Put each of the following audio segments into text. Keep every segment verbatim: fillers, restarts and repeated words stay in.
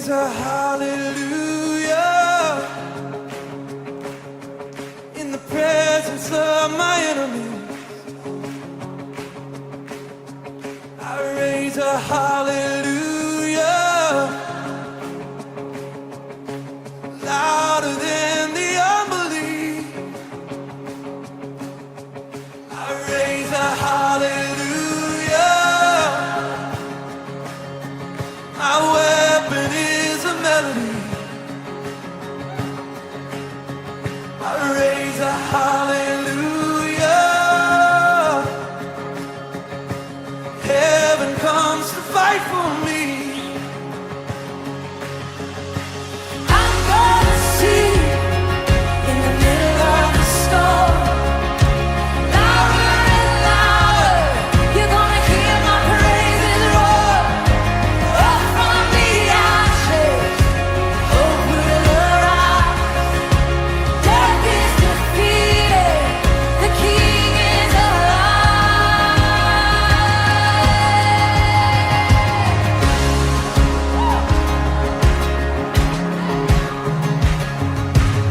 A hallelujah in the presence of my enemies. I raise a hallelujah louder than the unbelief. I raise a hallelujah. My weapon is a melody. I raise a hallelujah. Heaven comes to fight for me. I'm gonna sing in the middle of the storm. Louder and louder, you're gonna hear my praises roar. Up from the ashes, hope will arise. Death is defeated, the King is alive.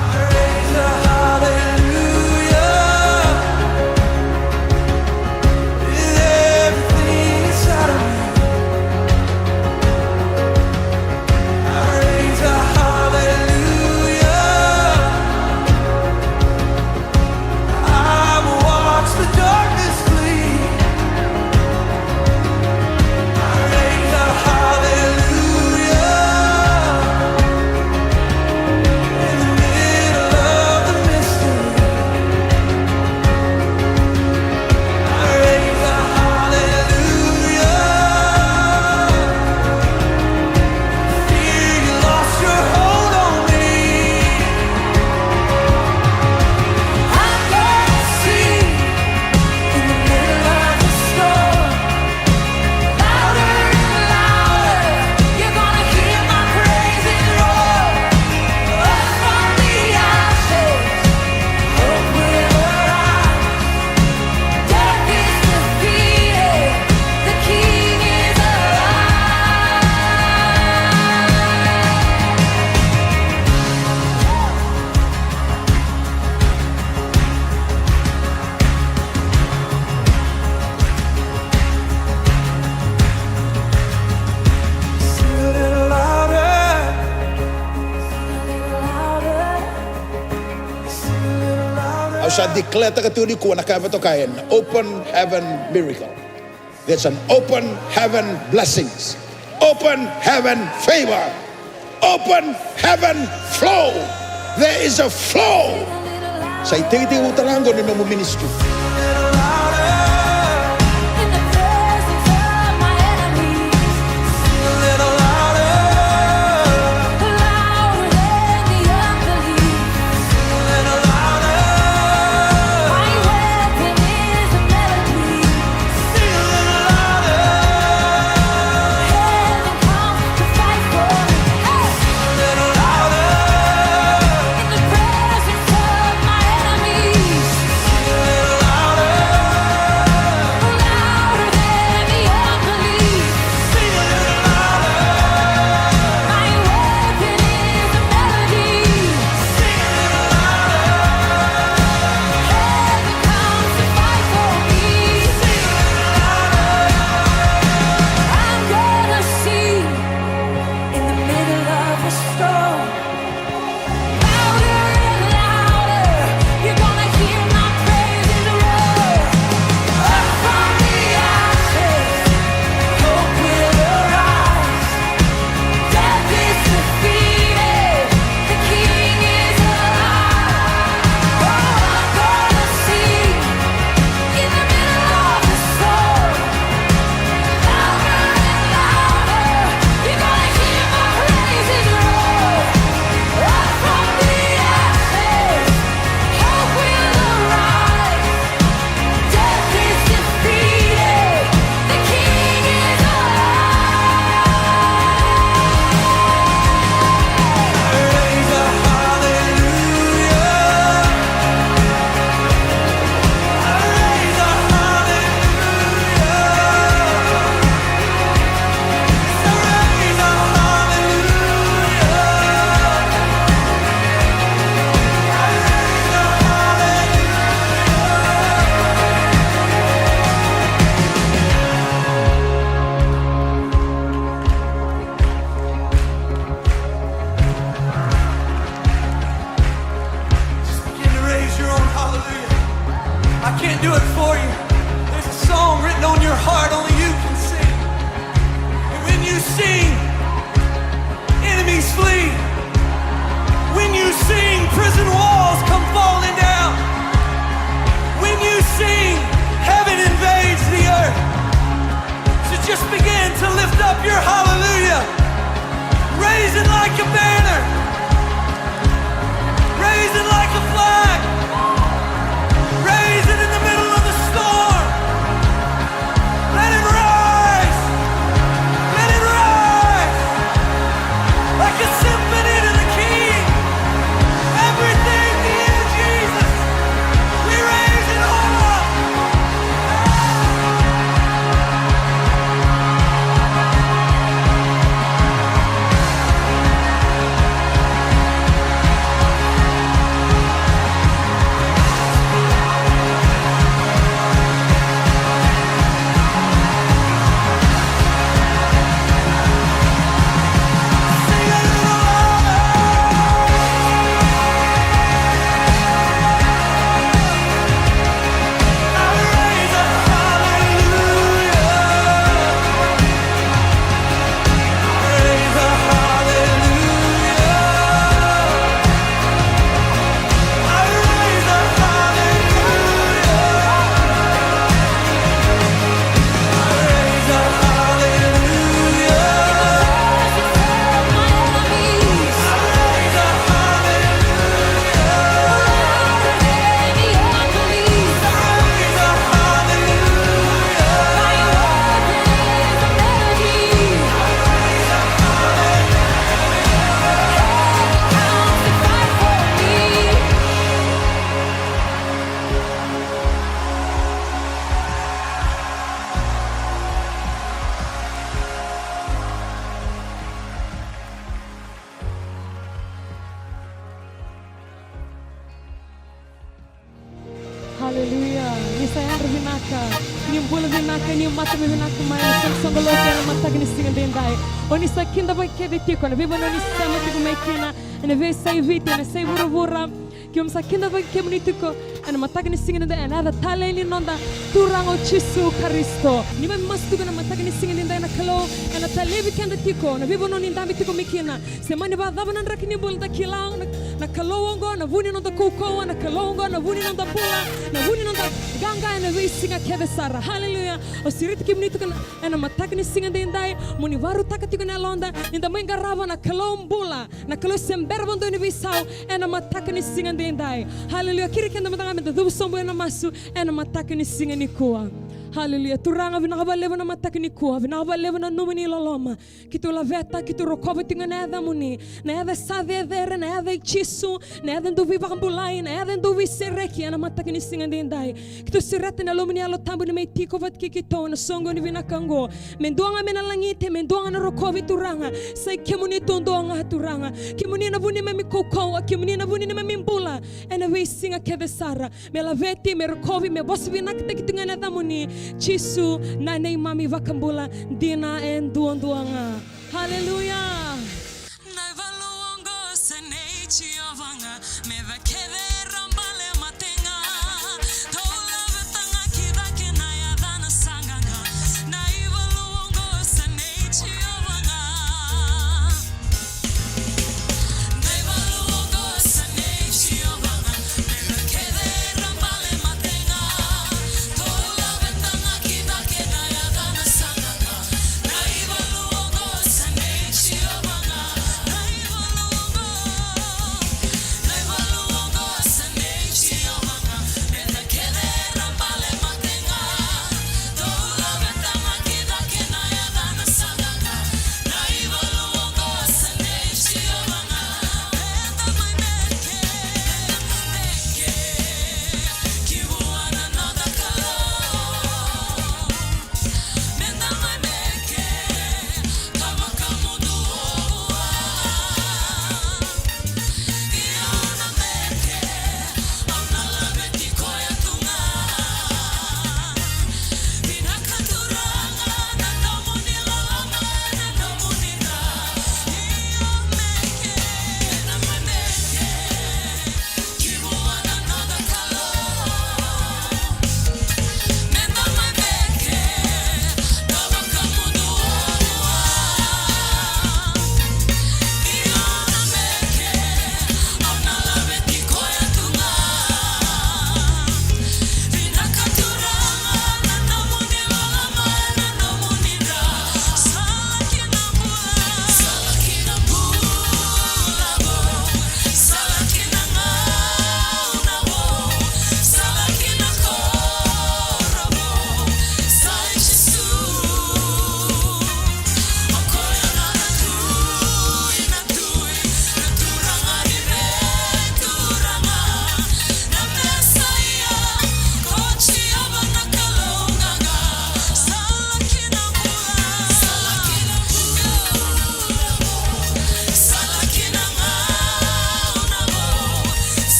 I raise a hallelujah with everything inside of me. I raise a hallelujah. I will watch the darkness flee. I raise a hallelujah in the middle of the mystery. I raise a hallelujah. Fear, you lost your hold on me. I'm gonna sing in the middle of the storm. Louder and louder, you're gonna hear my praises roar. Up from the ashes, hope will arise. Death is defeated, the King is alive. Sing a little louder. Sing a little louder. Sing a little louder. Au sa declare-taka tiko nikua na ka me toka ena open heaven miracle. There's an open heaven blessings. Open heaven favor. Open heaven flow. There is a flow. Sa itekitekivu tale ga qo ni nomu ministry. Vinaka ni mata me vinaka mai na soqosoqo lotu ena mataka ni siga daidai. O ni sa kidavaki kece tiko na veivanua ni sema tiko mai kina, ena veiyasai Viti, ena yasai vuravura. Keimami sa kidavaki kemuni tiko ena mataka ni siga daidai, ena yaca talei ni noda Turaga o Jisu Karisito. Neimami masu tiko ena mataka ni siga daidai na Kalou ena talevi keda tiko, na veivanua ni dabe tiko mai kina. Se mani vakacava na draki ni bula, da kila na, na Kalou oqo na vu ni noda kaukauwa, na Kalou oqo na vu ni noda bula, na vu ni noda qaqa ena veisiga kece sara. Haleluya. Au sureti kemuni tiko ena, ena mataka ni siga daidai, mo ni vakarautaka tiko na yaloda ni da mai qarava na Kalou bula, na Kalou se bera vakadua ni veisau ena mataka ni siga daidai. Haleluya. Keri keda mada ga me da cuva sobu ena masu ena mataka ni siga nikua. Haleluya. Turaga, vinaka vakalevu na mataka nikua, vinaka vakalevu na nomuni loloma. Keitou laveta, keitou rokova tiko ga na yacamuni, na yaca sa cecere, na yaca i Jisu, na yaca dau veivakabulai, na yaca dau veisereki ena mataka ni siga daidai. Keitou sureta na Yalomuni Yalo Tabu ni mai tiko vata kei keitou ena soqoni vinaka oqo. Me dua ga me na lagiti, me dua ga na rokovi, Turaga. Sa i kemuni duadua ga, Turaga. Kemuni na vu ni neimami kaukauwa, kemuni na vu ni neimami bula ena veisiga kece sara. Me laveti, me rokovi, me vosa vinakataki tiko ga na yacamuni, Jisu na neimami iVakabula dina e duadua ga. Haleluya. Na ivalu oqo sa nei Jiova ga, me vei keda era bale mate ga. Tou laveta ga ki cake na yacana sa qaqa. Na ivalu oqo sa nei Jiova ga.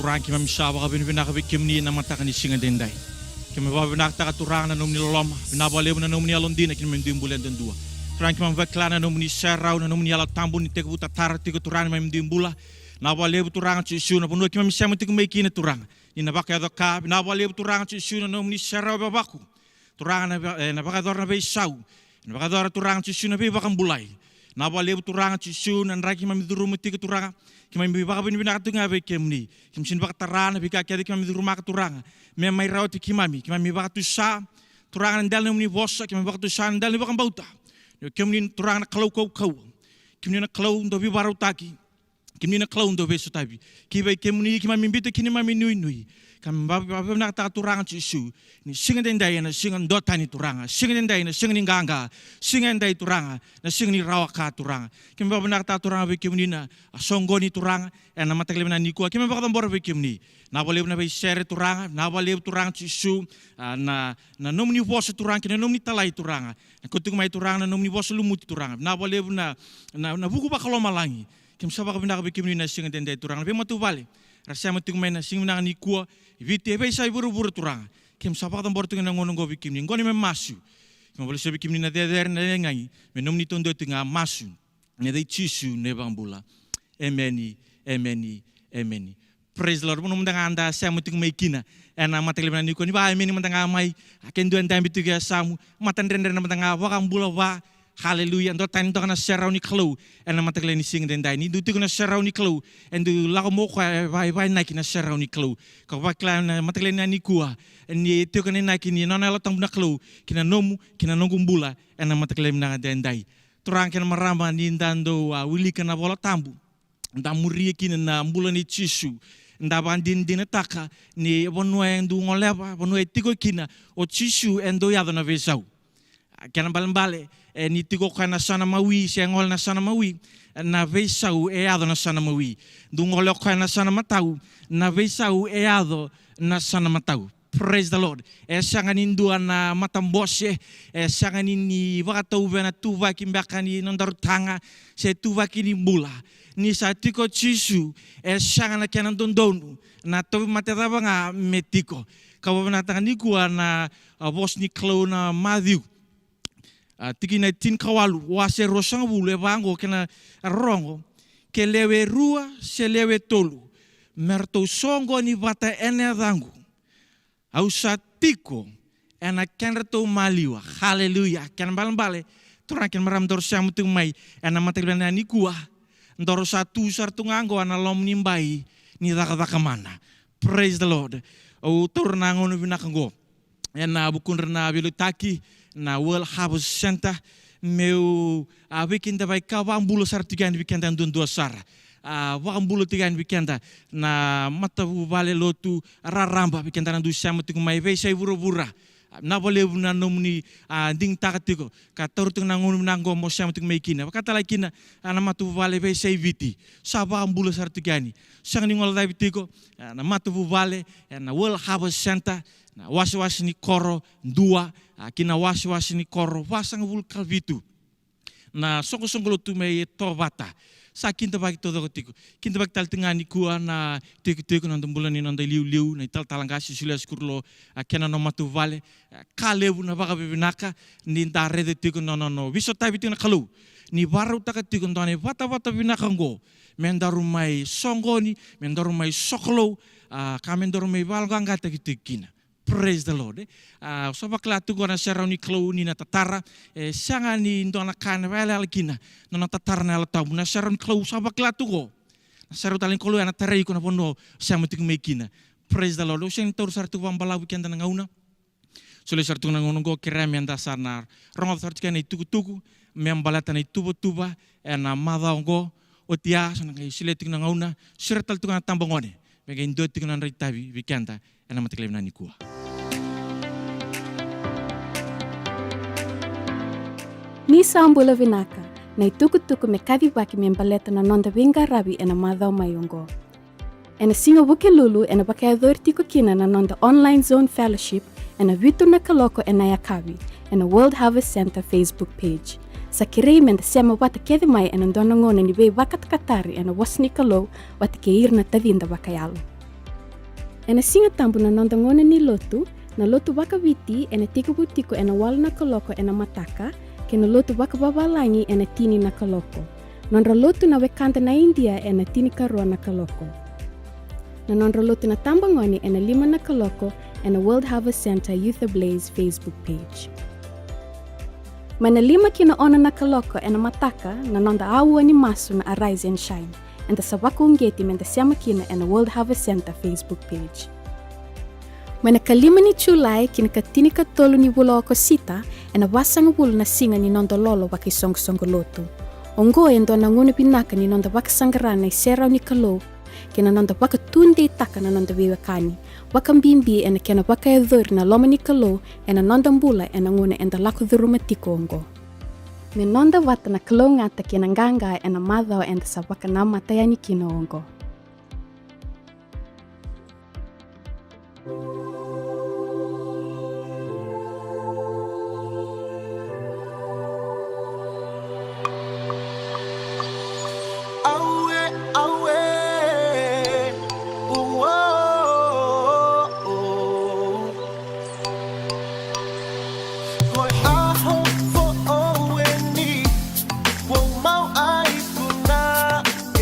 Turaga, keimami sa vakavinavinaka vei kemuni ena mataka ni siga edaidai. Keimami vakavinavinakataka, Turaga, na nomuni loloma, vinaka vakalevu na nomuni yalodina ki na nomuni bula yadudua. Turaga, keimami vakila na nomuni serau, na nomuni Yalo Tabu ni tekivu tatara tiko, Turaga, na nomuni bula. Vinaka vakalevu, Turaga Jisu, na vanua keimami sema tiko mai kina, Turaga, ni na vakayaco ka. Vinaka vakalevu, Turaga Jisu, na nomuni serau e vavaku, Turaga, na va-, e, na vakayacora na veisau, na vakayacora, Turaga Jisu, na veivakabulai. Vinaka vakalevu, Turaga Jisu, na draki keimami curuma tiko, Turaga, keimami vakavinavinaka tiko ga vei kemuni. Keimami sega ni vakatara na veika kece keimami curumaka, Turaga, me mai rawati keimami. Keimami vakatusa, Turaga, na dela ni nomuni vosa, keimami vakatusa na dela ni vakabauta. Ni o kemuni, Turaga, na Kalou kaukauwa. Kemuni na Kalou dau veivakarautaki. Kemuni na Kalou dau veisotavi. Ki vei kemuni keimami biuta kina neimami inuinui. Keimami vakavinavinakataka, Turaga Jisu, ni siga edaidai ena siga duatani, Turaga. Siga edaidai ena siga ni qaqa. Siga edaidai, Turaga, na siga ni rawa ka, Turaga. Keimami vakavinavinakataka, Turaga, vei kemuni na, a, soqoni, Turaga, ena mataka lailai vinaka nikua. Keimami vakacabora vei kemuni. Vinaka vakalevu na veisere, Turaga. Vinaka vakalevu, Turaga Jisu, a, na, na nomuni vosa, Turaga, kei na nomuni talai, Turaga. Na kauta tiko mai, Turaga, na nomuni vosa lumuti, Turaga. Vinaka vakalevu na, na, na vuku vakalomalagi. Keimami sa vakavinavinaka vei kemuni na siga edaidai, Turaga. Na veimatavuvale era sema tiko mai na siga vinaka nikua, e Viti, e veiyasai vuravura, Turaga. Keimami sa vakacabora tiko na gauna oqo vei kemuni. Oqo neimami masu. Keimami vakalesuya vei kemuni na cecere, na lagilagi, me nomuni taudua tiko ga. Masu ena yaca i Jisu na iVakabula. Emeni, emeni, emeni. Praise the Lord. Vanua mada ga da sema tiko mai kina ena mataka lailai vinaka nikua, ni vakaemeni mada ga mai. A, ke dua e dabe tiko e yasamu, matadredre mada ga, vakabula vua. Hallelujah. Duatani toka na serau ni Kalou ena mataka lailai ni siga edaidai. Ni dau tiko na serau ni Kalou, e dau lako mai o koya e va-, e vakainaki na serau ni Kalou. Ka vakila na mataka lailai vinaka nikua ni tiko na inaki ni nona Yalo Tabu na Kalou ki na nomu, ki na noqu bula ena mataka lailai vinaka edaidai. Turaga kei na marama, ni da dau, a, wilika na iVola Tabu, da muria kina na bula nei Jisu, da vakadinadinataka ni vanua e dau goleva, vanua e tiko kina o Jisu, e dau yaco na veisau. A, kena ibalebale, e, ni tiko o koya na yasana mawi, se gole na yasana mawi, na veisau e yaco na yasana mawi. Dau gole o koya na yasana matau, na veisau e yaco na yasana matau. Praise the Lord. E sega ni dua na matabose, e sega ni, ni vakatauvi ena ituvaki beka ni nodaru taga, se ituvaki ni bula. Ni sa tiko o Jisu, e sega na kena dodonu na tauvimate cava ga me tiko. Ka vakavinavinakataka nikua na, a, vosa ni Kalou ena Maciu, a, tikina e tinikawalu, wase ruasagavulu, e vaqo kena rorogo: Ke lewe rua se lewe tolu me ratou soqoni vata ena yacaqu, au sa tiko ena kedratou maliwa. Hallelujah. Kena ibalebale, turaga kei na marama, daru sema tiko mai ena mataka lailai vinaka nikua, daru sa tu sara tu ga oqo ena loma ni bai ni cakacaka mana. Praise the Lord. Au taura na gauna vinaka oqo ena vukudra na veiliutaki na World Harvest Centre, meu, a, veikidavaki ka vakabula sara tiko yani vei keda duadua sara. A, vakabula tiko yani vei keda na matavuvale lotu raraba, vei keda na dau sema tiko mai veiyasai vuravura. A, vinaka vakalevu na nomuni, a, digitaka tiko ka taura tiko na gauna vinaka oqo mo sema tiko mai kina. Vaka tale ga kina, a, na matavuvale veiyasai Viti, sa vakabula sara tiko yani. Sega ni guilecavi tiko, a, na matavuvale ena World Harvest Centre, na wasewase ni koro dua, a, ki na wasewase ni koro vasagavulu ka vitu. Na soqosoqo lotu mai Tovata sa kidavaki taucoko tiko. Kidavaki tale tiko ga nikua na itikotiko, na noda bula ni noda iliuliu, na italatala qase, solia, sikuru lo, a, kei na nona matavuvale. A, ka levu na vakavinavinaka ni da raica tiko na nona, nona veisotavi tiko na Kalou ni vakarautaka tiko e dua na ivatavata vinaka oqo me daru mai soqoni, me daru mai sokalou, a, ka me daru mai vakayaloqaqataki tiko kina. Praise the Lord, e. A, au sa vakila tu oqo na serau ni Kalou ni na tatara, e sega ni dua na ka ena vakayalayala kina na nona tatara na Yalo Tabu. Na serau ni Kalou, au sa vakila tu oqo na serau tale ni Kalou, ena tarai iko na vanua o sema tiko mai kina. Praise the Lord. Au sega ni taura sara tu vakabalavu keda na gauna. Solia sara tu na gauna oqo, kerea me da sa na rogoca sara tiko na itukutuku me baleta na ituvatuva ena macawa oqo. Oti ya sa na qai solia tiko na gauna, solia tale tiko na tabagone me qai dua tiko na nodra itavi vei keda ena mataka lailai vinaka nikua. Ni sa bula vinaka. Na itukutuku me kacivaki me baleta na noda veiqaravi ena macawa mai oqo. Ena siga Vukelulu ena vakayacori tiko kina na noda Online Zone Fellowship ena vitu na kaloko ena yakavi ena World Harvest Centre Facebook page. Sa kerei me da sema vata kece mai ena dua na gauna ni veivakatakatari ena vosa ni Kalou vata kei ira na tacida vakayalo. Ena Siga Tabu na noda gauna ni lotu, na lotu vakaviti ena tekivu tiko ena walu na kaloko ena mataka, kei na lotu vakavavalagi ena tini na kaloko. Nodra lotu na wekada na Idia ena tinikarua na kaloko. Na nodra lotu na tabagone ena lima na kaloko ena World Harvest Centre Youth Ablaze Facebook page. Mai na lima ki na ono na kaloko ena mataka na noda aua ni masu na Arise and Shine. Eda sa vakauqeti meda sema kina ena World Harvest Centre Facebook page. Mai na kalima ni Julai ki na katinikatolu ni vula o Okosita, ena vasagavulu na siga ni noda lolo vakaisoqosoqo lotu. Oqo e dua na gauna vinaka ni noda vakasaqara na iserau ni Kalou, kei na noda vakatudeitaka na noda veiwekani, vakabibi ena kena vakayacori na loma ni Kalou ena noda bula ena gauna eda lako curuma tiko oqo. Me noda vata na kalougata kei na qaqa ena macawa eda sa vakanamata yani kina oqo. Aue, aue, uo, uo. Ko e aho foʻou e ni, ua mau ai kuna e.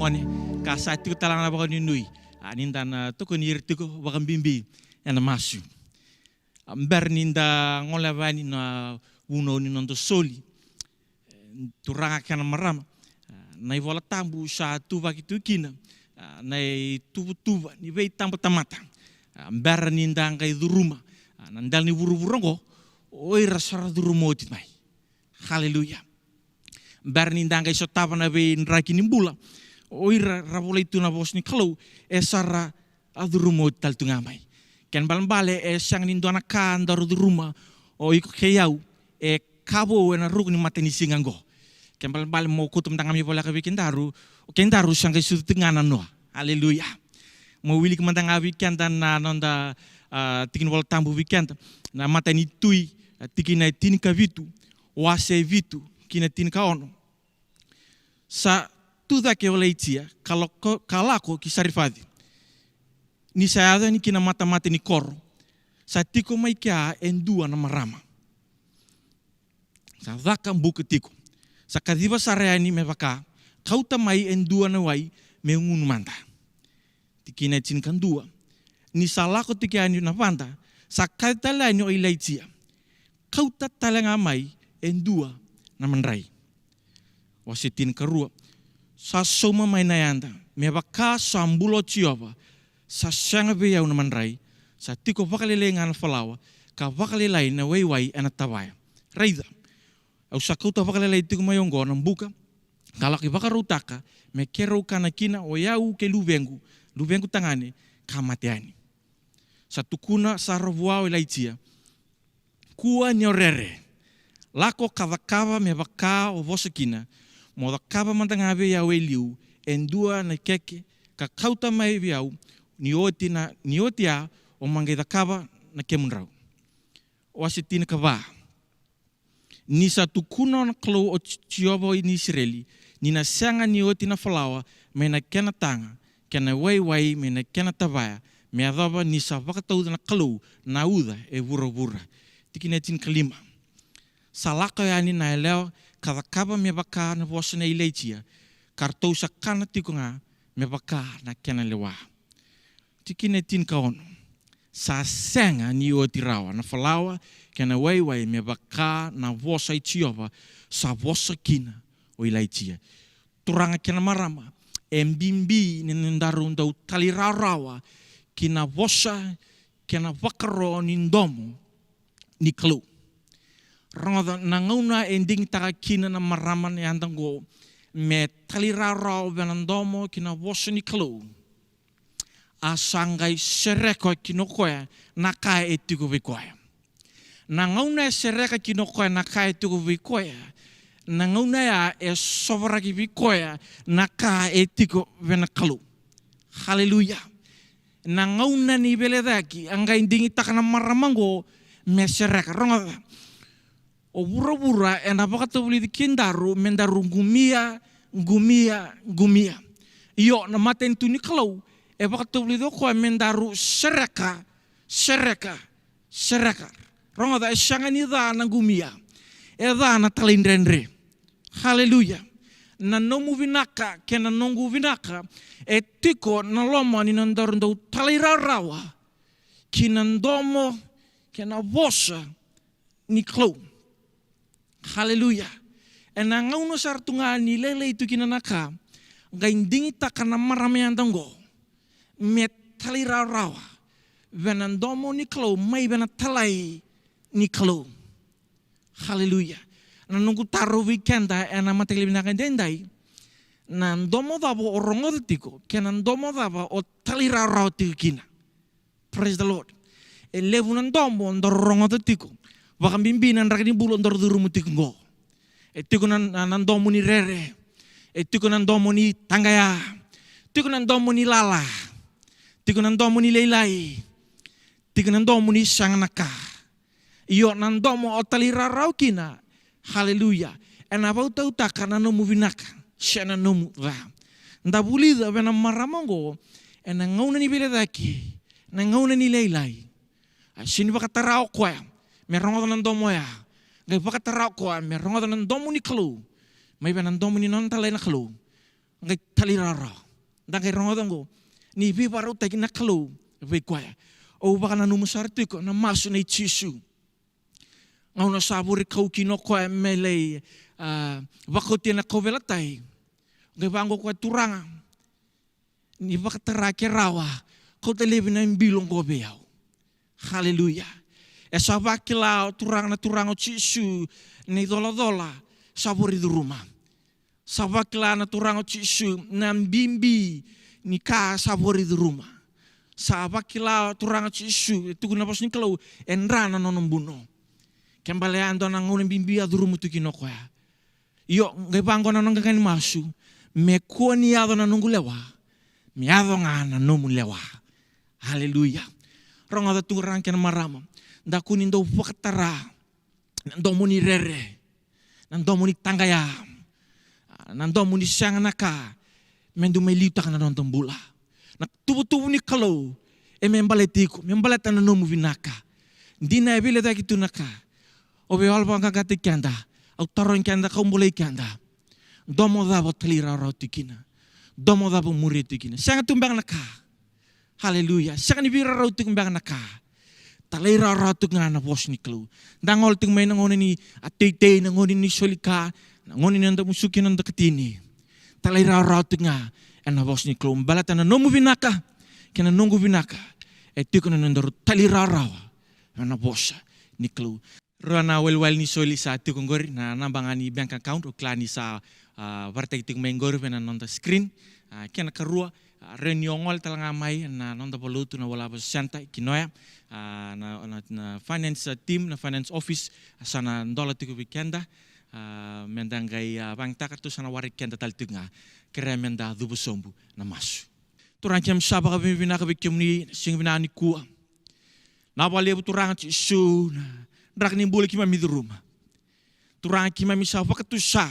One, ka sa tiko tale ga na vakanuinui, a, ni da na tokoni ira tiko vakabibi ena masu. A, bera ni da goleva yani na vunau ni noda soli, e, turaga kei na marama, a, na iVola Tabu sa tuvaki tu kina, a, na ituvatuva ni veitabatamata. A, bera ni da qai curuma, a, na dela ni vuravura oqo, o ira sa ra curuma oti mai. Haleluya. Bera ni da qai sotava na veidraki ni bula, o ira ra volai tu na vosa ni Kalou, e sa ra a curuma oti tale tu ga mai. Kena balebale e sega ni dua na ka daru curuma, o iko kei au, e ka vou ena ruku ni matanisiga oqo. Kena balebale mo kauta mada ga mai voleka vei kedaru, o kedaru sa qai sucu tiko ga na noa. Aleluya. Mo wilika mada ga vei keda na noda, a, tiki ni Vola Tabu vei keda, na Matai ni Tui, a, tikina e tinikavitu, wase e vitu ki na tinikaono. Sa tu cake o Ilaijia ka lako, ka lako ki Sarifaci. Ni sa yaco yani ki na matamata ni koro, sa tiko mai kea e dua na marama. Sa caka buka tiko. Sa kaciva sara yani me vaka, kauta mai e dua na wai meu gunu mada. Tikina e tinikadua. Ni sa lako tiko yani na vada, sa kaya tale yani o Ilaijia, kauta tale ga mai e dua na madrai. Wase tinikarua. Sa sauma mai na yada, me vaka sa bula o Jiova, sa sega vei au na madrai, sa tiko vakalailai ga na falawa, ka vakalailai na waiwai ena tavaya. Raica, au sa kauta vakalailai tiko mai oqo na buka, ka laki vakarautaka me keirau kana kina o yau kei luvequ, luvequ tagane, ka mate yani. Sa tukuna sara vua o Ilaijia, kua ni o rere. Lako ka cakava me vaka o vosa kina, mo cakava mada ga vei au e liu e dua na keke, ka kauta mai vei au, ni oti na, ni oti ya, o ma qai cakava na kemudrau. Wase tinikava. Ni sa tukuna na Kalou o Ji-, Jiova ni Isireli, ni na sega ni oti na falawa mai na kena taga, kei na waiwai mai na kena tavaya, me yacova ni sa vakatauca na Kalou na uca e vuravura. Tikina e tinikalima. Sa lako yani na yalewa ka cakava me vaka na vosa nei Ilaijia, ka ratou sa kana tiko ga me vaka na kena lewa. Tikina e tinikaono. Sa sega ni oti rawa na falawa kei na waiwai me vaka na vosa i Jiova sa vosa kina o Ilaijia. Turaga kei na marama, e bibi ni nodaru dau talairawarawa ki na vosa kei na vakaro ni domo ni Kalou. Rogoca, na gauna e digitaka kina na marama na yada oqo me talairawarawa vei na domo kei na vosa ni Kalou, a sa qai sereka kina o koya na ka e tiko vei koya. Na gauna e sereka kina o koya na ka e tiko vei koya, na gauna ya e sovaraki vei koya na ka e tiko vei na Kalou. Haleluya. Na gauna ni veilecayaki a qai digitaka na marama oqo me sereka. Rogoca, o vuravura ena vakatavulici kedaru me daru qumia, qumia, qumia. Io, na matanitu ni Kalou e vakatavulici o koya me daru sereka, sereka, sereka. Rogoca, e sega ni ca na qumia, e ca na talaidredre. Haleluya. Na nomu vinaka kei na noqu vinaka e tiko na loma ni nodaru dau talairawarawa ki na domo kei na vosa ni Kalou. Haleluya. Ena gauna sara tu ga ni lailai tu kina na ka, qai digitaka na marama yada oqo me talairawarawa vei na domo ni Kalou, mai vei na talai ni Kalou. Haleluya. Na noqu taro vei keda ena mataka vinaka edaidai, na domo cava o rogoca tiko kei na domo cava o talairawarawa tiko kina? Praise the Lord. E levu na domo daru rogoca tiko, vakabibi na draki ni bula daru curuma tiko oqo. E tiko na, na, na domo ni rere. E tiko na domo ni taqaya. Tiko na domo ni lala. Tiko na domo ni lailai. Tiko na domo ni sega na ka. Io, na domo o talairawarawa kina, haleluya, ena vakatautaka na nomu vinaka se na nomu ca. Da vulica vei na marama oqo, ena gauna ni veilecayaki, na gauna ni lailai, a sega ni vakatara o koya me rogoca na domo oya, qai vakatara o koya me rogoca na domo ni Kalou, mai vei na domo ni nona talai na Kalou. Qai talairawarawa. Da qai rogoca oqo ni veivakarautaki na Kalou vei koya. Au vakananuma sara tiko na masu nei Jisu. Gauna sa vorikau kina o koya me lai, a, vakauti na kauveilatai. Qai vaqo koya, Turaga, ni vakatara ke rawa, kauta laivi na bilo oqo vei au. Haleluya. E sa vakila o Turaga, na Turaga o Jisu, na icolacola sa voricuruma. Sa vakila na Turaga o Jisu na bibi ni ka sa voricuruma. Sa vakila o Turaga o Jisu, e tukuna na vosa ni Kalou, e dra na nona buno. Ke bale ya dua na gauna bibi a curuma tu kina o koya. Io, qai vaqo na nona qaqa ni masu, me kua ni yaco na noqu lewa, me yaco ga na nomu lewa. Aleluya. Rogoca turaga kei na marama, da kua ni dau vakatara na domo ni rere, na domo ni taqaya, na domo ni sega na ka me dau mai liutaka na noda bula. Na tuvatuva ni Kalou e me baleti iko, me baleta na nomu vinaka. Dina e veilecayaki tu na ka. O vei au, au vakaqaqataki keda, au tarogi keda, kau bolei keda. Domo cava o talairawarawa tu kina? Domo cava o muria tu kina? Sega tu beka na ka. Haleluya. Sega ni veiraurau tiko beka na ka. Talairawarawa tiko ga na vosa ni Kalou. Da gole tiko mai na gauna ni, a, teitei, na gauna ni soli ka, na gauna ni noda musuki na noda katini. Talairawarawa tiko ga ena vosa ni Kalou. Baleta na nomu vinaka kei na noqu vinaka e tiko na nodaru talairawarawa ena vosa ni Kalou. Rua na waliwali ni soli sa tiko oqori, na naba ga ni bank account, au kila ni sa, a, vakaraitaki tiko mai oqori vei na noda screen. A, kena karua, a, rawa ni o gole tale ga mai na noda valenilotu na Walava Centre i Kinoya. A, na, na, na finance, a, team, na finance office, a, sa na dola tiko vei keda. A, meda qai, a, vakayagataka, ratou sa na waraki keda tale tiko ga. Kerea meda cuva sobu na masu. Turaga, keimami sa vakavinavinaka vei kemuni na siga vinaka nikua. Na vakalevu Turaga Jisu na draki ni bula keimami curuma. Turaga, keimami sa vakatusa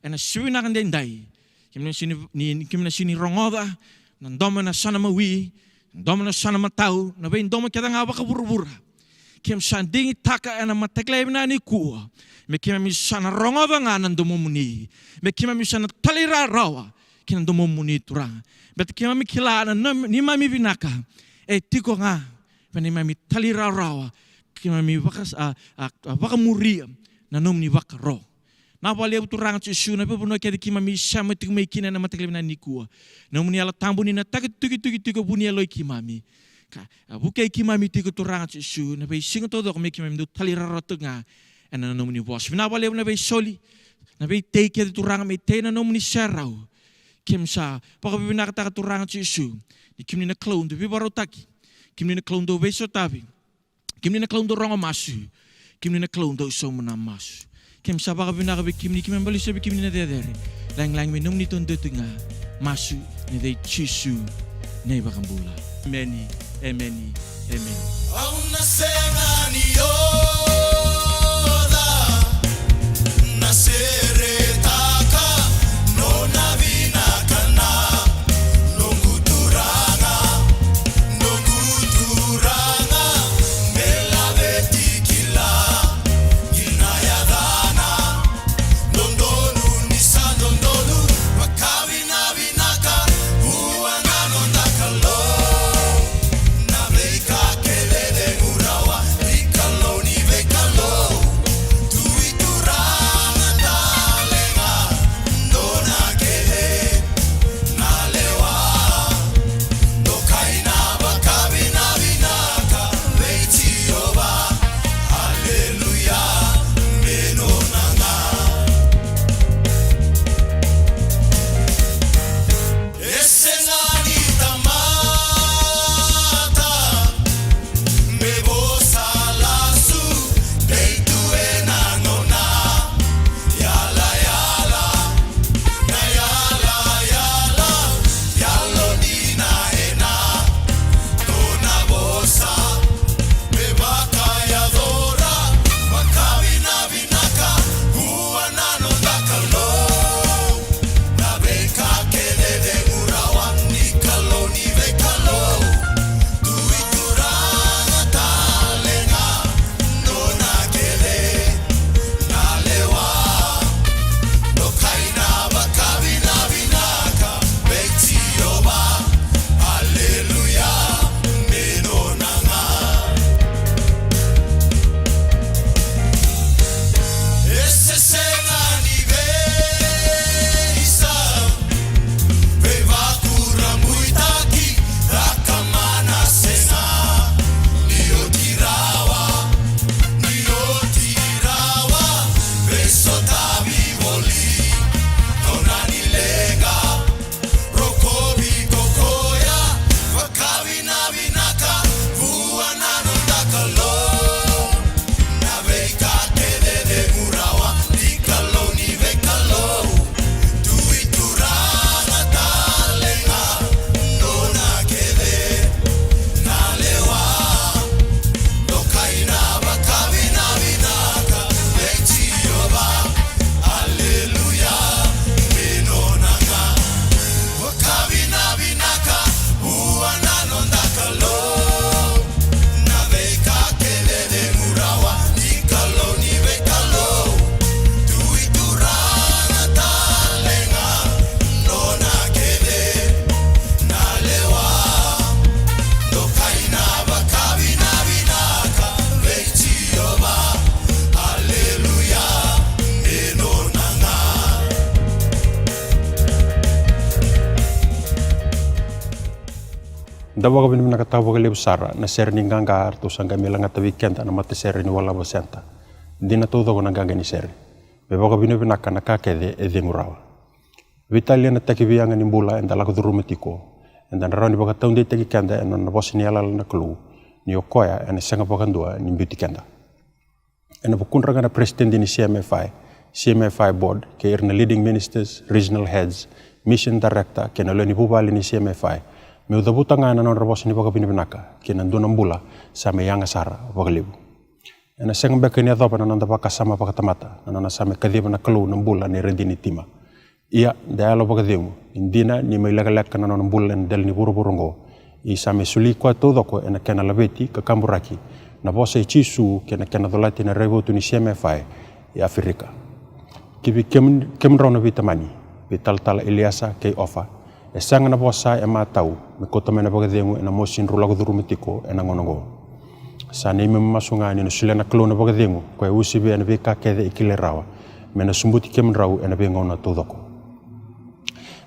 ena siga vinaka edaidai. Keimami na sega ni, ni, keimami na sega ni rogoca na domo ena yasana mawi, na domo ena yasana matau, na veidomo kece ga vakavuravura. Keimami sa digitaka ena mataka lailai vinaka nikua me keimami sa na rogoca ga na domomuni, me keimami sa na talairawarawa ki na domomuni Turaga. Baleta keimami kila na nom-, neimami vinaka e tiko ga vei neimami talairawarawa, keimami vaka-, a, a, a, vakamuria na nomuni vakaro. Na vakalevu Turaga Jisu na veivanua kece keimami sema tiko mai kina ena mataka lailai vinaka nikua. Nomuni Yalo Tabu ni na takatukitukitiki tiko vuniyaloi keimami. Ka, a, vukei keimami tiko Turaga Jisu na veisiga taucoko me keimami dau talairawarawa tiko ga ena nomuni vosa. Vinaka vakalevu na veisoli, na veitei kece Turaga me tei na nomuni serau. Keimami sa vakavinavinakataka Turaga Jisu ni kemuni na Kalou dau veivakarautaki, kemuni na Kalou dau veisotavi, kemuni na Kalou dau rogo masu, kemuni na Kalou dau sauma na masu. Keimami sa vakavinaka vei kemuni, keimami bale sobu vei kemuni na cecere. Lagilagi me nomuni duadua tiko ga. Masu ena yaca i Jisu na iVakabula. Emeni, emeni, emeni. Au na sega ni oca, na seretaka nona vinaka na noqu Turaga, noqu Turaga, me laveti kila ni na yacana. Dodonu ni sa dodonu, vakavinavinaka vua na noda Kalou. Na veika kece e cegu rawa Da vakavinavinakataka vakalevu sara na sere ni qaqa ratou sa qai mai lagata vei keda na matasere ni Walavo Centre. Dina taucoko na qaqa ni sere. Me vakavinavinaka na ka kece e cegu rawa. Veitalia na takiviaga ni bula eda lako curuma tiko, eda na rawa ni vakataudeitaki keda ena nona vosa ni yalayala na Kalou, ni o koya ena sega vakadua ni biuti keda. Ena vukudra ga na peresitedi ni C M F I, C M F I board, kei ira na leading ministers, regional heads, mission director, kei na lewe ni vuvale ni C M F I, meu cavuta ga na nodra vosa ni vakavinavinaka kei na dua na bula sa mai yaga sara vakalevu. Ena sega beka ni yacova na noda vakasama vakatamata na nona sa mai kaciva na Kalou na bula nei Radini Tima. Ia, da yalo vakacegu, e dina ni mai lekaleka na nona bula ena dela ni vuravura oqo, ia sa mai soli koya taucoko ena kena laveti ka kaburaki na vosa i Jisu kei na kena colati na raivotu ni C M F I i Aferika. Ki vei kemu-, kemudrau na veitamani, vei talatala Iliesa kei Ofa, e sega na vosa e matau me kauta mai na vakacegu ena mosi drau lako curuma tiko ena gauna oqo. Sa neimami masu ga ni na solia na Kalou na vakacegu, koya e usivia na veika kece e kilai rawa, me na sobuti kemudrau ena veigauna taucoko.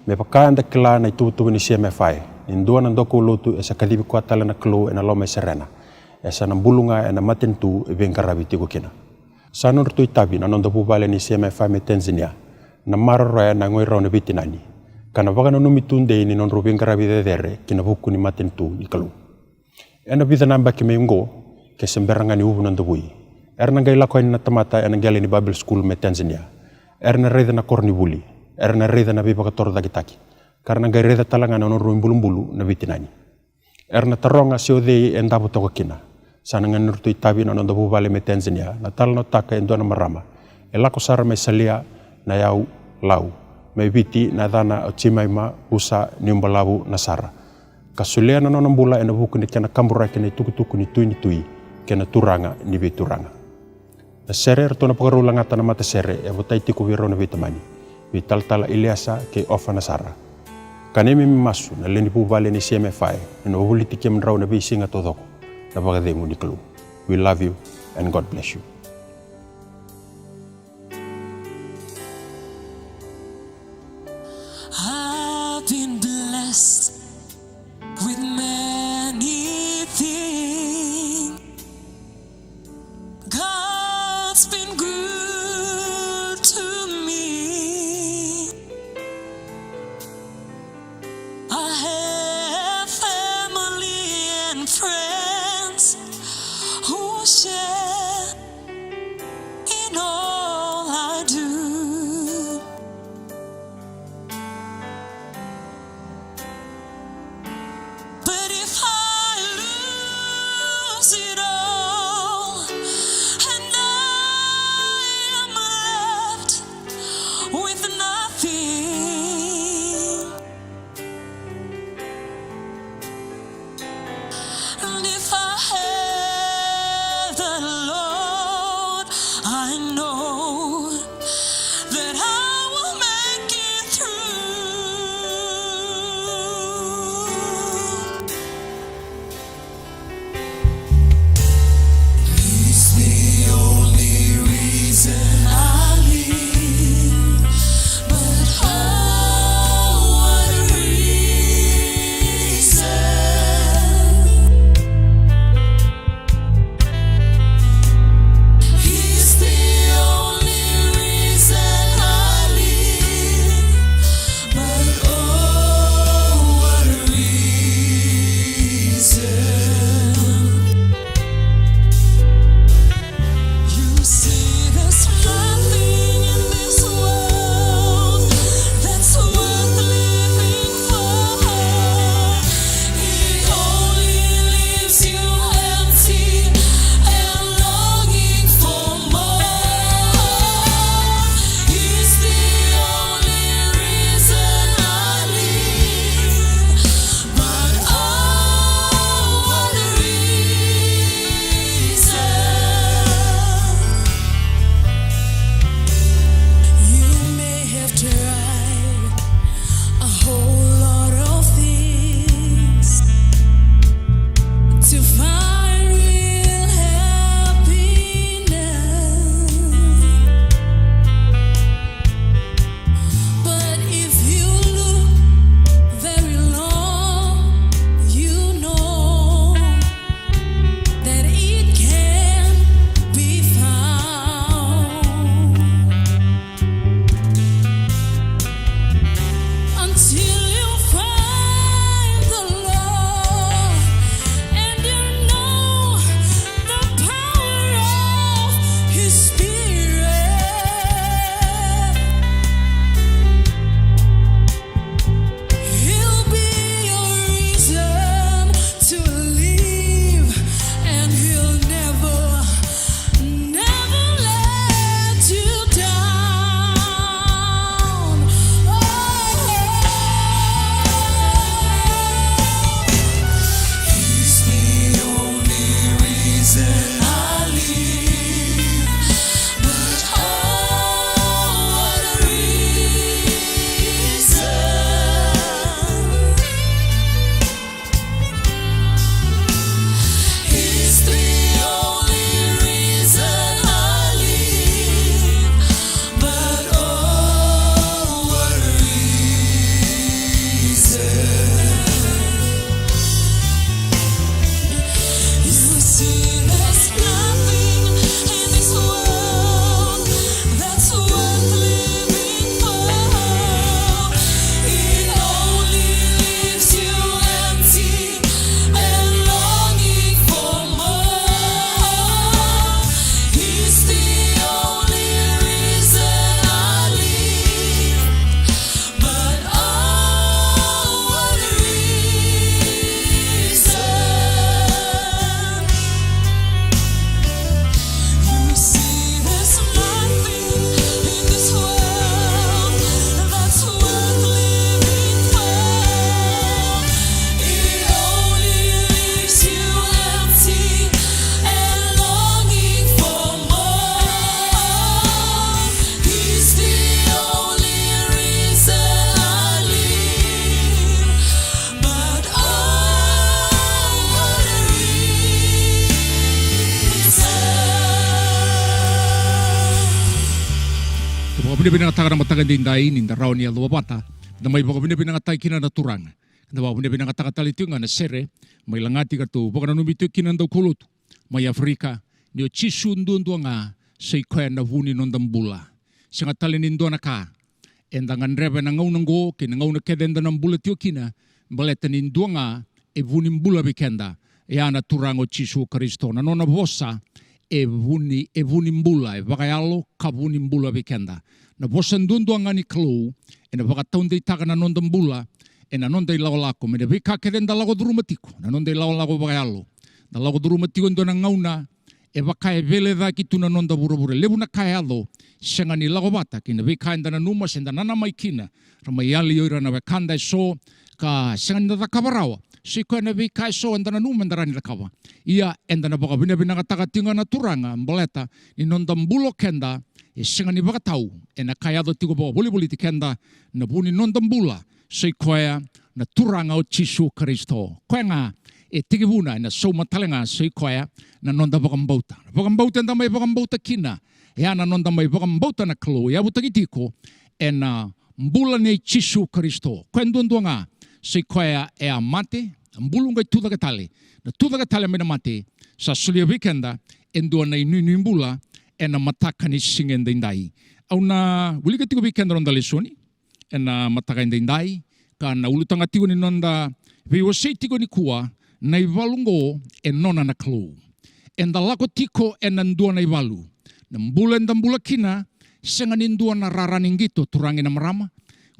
Me vaka eda kila na ituvatuva ni C M F I, ni dua na daukaulotu e sa kacivi koya tale na Kalou ena loma i serena, e sa na bulu ga ena matanitu e veiqaravi tiko kina. Sa nodratou itavi na noda vuvale ni C M F I mai Tanzania, na maroroya na yagoi rau na veitinani, ka na vakananumi tudei ni nodrau veiqaravi cecere ki na vuku ni matanitu ni Kalou. Ena vica na yabaki mai oqo, ke se bera ga ni uvu na davui, era na qai lako yani na tamata ena qele ni Bible School mai Tanzania. Era na raica na koronivuli, era na raica na veivakatorocaketaki, ka ra na qai raica tale ga na nodrau ibulubulu na veitinani. Era na taroga se o cei e davo toka kina. Sa na qai nodratou itavi na noda vuvale mai Tanzania na talanoataka e dua na marama e lako sara mai Salia, na yau Lau. Mai Viti na yacana o Jimaima Usa Niubalavu Nasara, ka solia na nona bula ena vuku ni kena kaburaki na itukutuku ni Tui ni tui kei na Turaga ni veituraga. Na sere eratou na vakarau lagata na matasere e votai tiko vei rau na veitamani, vei talatala Iliesa kei Ofa Nasara. Ka neimami masu na lewe ni vuvale ni C M F I, ena wavoliti kemudrau na veisiga taucoko na vakacegu ni Kalou. We love you and God bless you. I've been blessed with many things. God's been good to me. I have family and friends who share in all I do. But if I lose it all and I am left with nothing, and if I have the Lord, I know that I will make it through. He's the only reason I live, but oh, what a reason. He's the Vakavinavinakataka na mataka edaidai ni da rawa ni yacova vata, da mai vakavinavinakataki kina na Turaga. Da vakavinavinakataka tale tiko ga na sere mai Lagati ka ratou vakananumi tiko kina na daukaulotu mai Aferika, ni o Jisu duadua ga sa i koya na vu ni noda bula. Sega tale ni dua na ka eda gadreva ena gauna oqo kei na gauna kece eda na bula tiko kina, baleta ni dua ga e vu ni bula vei keda, e a na Turaga o Jisu Karisito. Na nona vosa e vu ni, e vu ni bula, e vakayalo ka vu ni bula vei keda. Na vosa duadua ga ni Kalou ena vakataudeitaka na noda bula ena noda ilakolako mai na veika kece eda lako curuma tiko, na noda ilakolako vakayalo. Da lako curuma tiko e dua na gauna e vaka e veilecayaki tu na noda vuravura. E levu na ka e yaco sega ni lako vata kei na veika eda nanuma se da nanamai kina. Ra mai yali o ira na wekada eso ka sega ni da cakava rawa, se i koya na veika eso eda nanuma eda rawa ni cakava. Ia eda na vakavinavinakataka tiko ga na Turaga baleta ni noda bula o keda e sega ni vakatau ena ka e yaco tiko vakavolivoliti keda. Na vu ni noda bula sa i koya na Turaga o Jisu Karisito. Koya ga e tekivuna ena sauma tale ga sa i koya na noda vakabauta. Na vakabauta eda mai vakabauta kina, e a na noda mai vakabauta na Kalou e yavutaki tiko ena bula nei Jisu Karisito. Koya duadua ga sa i koya e a mate, a bulu qai tucake tale. Na tucake tale mai na mate sa solia vei keda e dua na inuinui bula ena mataka ni siga edaidai. Au na wilika tiko vei keda na noda lesoni ena mataka edaidai, ka na ulutaga tiko ni noda veiwasei tiko nikua, na ivalu oqo e nona na Kalou. Eda lako tiko ena dua na ivalu. Na bula eda bula kina, sega ni dua na rara ni qito, turaga na marama.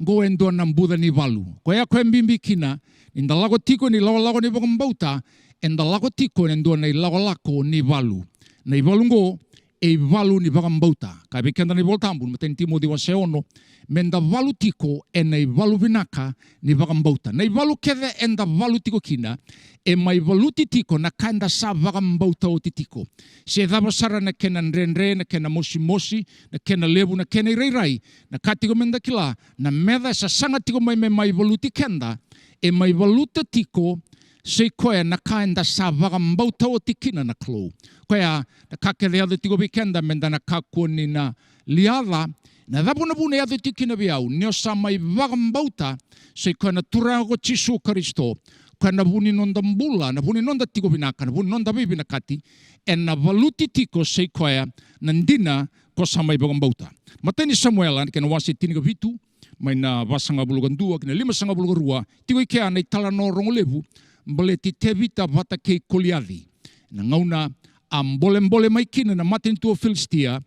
Oqo e dua na buca ni valu. Koya, koya e bibi kina ni da lako tiko ena ilakolako ni vakabauta, eda lako tiko ena dua na ilakolako ni valu. Na ivalu oqo e ivalu ni vakabauta. Kaya vei keda na iVolatabu, na imatai ni Timoci wase ono, me da valu tiko ena ivalu vinaka ni vakabauta. Na ivalu kece eda valu tiko kina e mai valuti tiko na ka eda sa vakabauta oti tiko. Se cava sara na kena dredre, na kena mosimosi, na kena levu, na kena irairai, na ka tiko me da kila, na meca e sasaga tiko mai me mai valuti keda, e mai valuta tiko sa i koya na ka eda sa vakabauta oti kina na Kalou. Koya na ka kece e yaco tiko vei keda me da na kakua ni na liaca. Na cava na vuna e yaco tiko kina vei au? Ni o sa mai vakabauta sa i koya na Turaga ko Jisu Karisito, koya na vu ni noda bula, na vu ni noda tiko vinaka, na vu ni noda veivinakati, ena valuti tiko sa i koya na dina ko sa mai vakabauta. Matai ni Samuela, na kena wase tinikavitu, mai na vasagavulu ka dua ki na limasagavulu ka rua, tiko i kea na italanoa rogo levu baleti Tevita vata kei Koliaci. Na gauna a bolebole mai kina na matanitu o Filisitia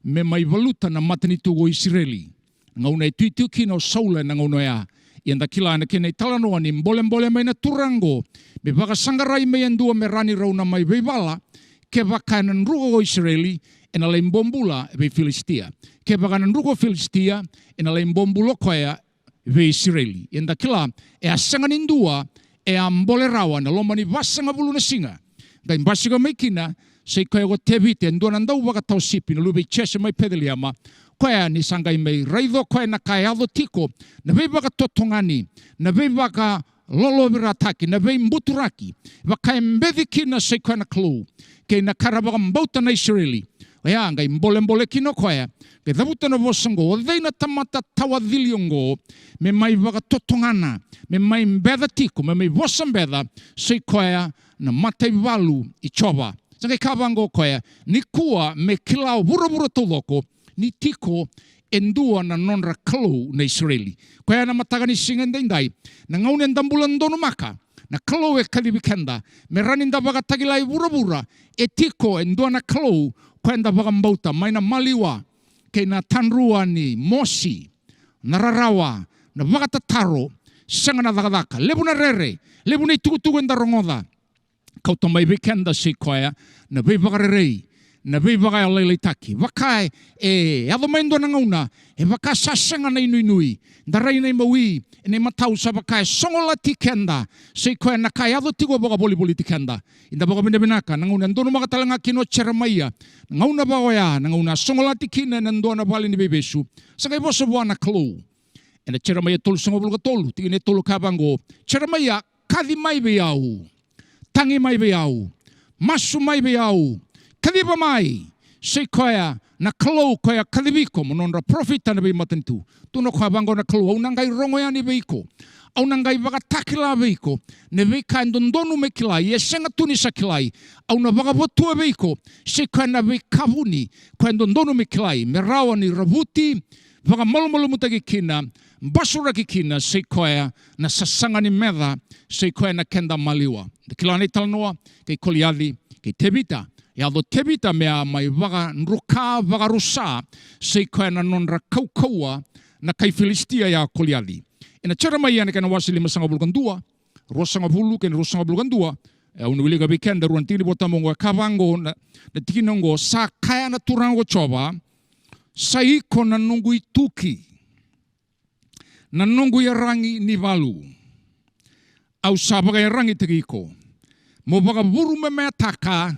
me mai valuta na matanitu o Isireli. Na gauna e tu tiko kina o Saula ena gauna oya. Ia da kila na kena italanoa ni bolebole mai na turaga oqo me vakasaqarai mai e dua me rawa ni rau na mai veivala, kevaka ena druka ko Isireli, ena lai bobula vei Filisitia. Kevaka ena druka ko Filisitia, ena lai bobula o koya vei Isireli. Ia da kila, e a sega ni dua e a bole rawa ena loma ni vasagavulu na siga Qai basika mai kina, sa i koya ko Tevita, e dua na dau vakatawa sipi, na luve i Jese mai Peceliema. Koya ni sa qai mai raica o koya na ka e yaco tiko, na veivakatotogani, na veivaka lolovirataki, na veibuturaki, vaka e beci kina sa i koya na Kalou, kei na ka ra vakabauta na Isireli. Oya, qai bolebole kina o koya, qai cavuta na vosa oqo, o cei na tamata tawacili oqo, me mai vakatotogana, me mai beca tiko, me mai vosa beca, sa i koya na mataivalu i Jiova. Sa qai kaya vaqo o koya, nikua me kila o vuravura taucoko, ni tiko e dua na nodra Kalou na Isireli. Koya na mataka ni siga edaidai, na gauna eda bula donumaka, na Kalou e kacivi keda, me rawa ni da vakatakila e vuravura, e tiko e dua na Kalou, koya eda vakabauta, mai na maliwa, kei na tadrua ni mosi, na rarawa, na vakatataro, sega na cakacaka, levu na rere, levu na itukutuku eda rogoca, kauta mai vei keda sa i koya na veivakarerei, na veivakayalolailaitaki. Vaka e, e yaco mai e dua na gauna, e vaka sa sega na inuinui, da rai na imawi, ena imatau sa vaka e sogolati keda, sa i koya na ka e yaco tiko vakavolivoliti keda. Eda vakavinavinaka, na gauna e donumaka tale ga kina o Jeremaia, na gauna vaka oya, na gauna a sogolati kina ena dua na vale ni veivesu, sa qai vosa vua na Kalou. Ena Jeremaia tolusagavulu ka tolu, tikina e tolu kaya vaqo, Jeremaia, kaci mai vei au, tagi mai vei au, masu mai vei au, kaciva mai, sa i koya na Kalou koya kacivi iko mo nodra parofita na veimatanitu. Tukuna o koya vaqo na Kalou, au na qai rogo yani vei iko, au na qai vakatakila vei iko na veika e dodonu me kilai, e sega tu ni sa kilai, au na vakavotua vei iko, sa i koya na veika vuni, koya e dodonu me kilai, me rawa ni ravuti, vakamalumalumutaki kina, basuraki kina, sa i koya na sasaga ni meca, sa i koya na keda maliwa. Da kila na italanoa kei Koliaci, kei Tevita. Yaco o Tevita me a mai vakadruka, vakarusa, sa i koya na nodra kaukauwa na kai Filisitia ya o Koliaci. Ena Jeremaia na kena wase limasagavulu ka dua, ruasagavulu kei na ruasagavulu ka dua, e, au na wilika vei keda rua na tikina ni Vola Tabu oqo, e kaya vaqo na, na tikina oqo, sa kaya na Turaga ko Jiova, sa iko na noqu ituki, na noqu iyaragi ni valu. Au sa vakaiyaragitaki iko mo vakavurumemeataka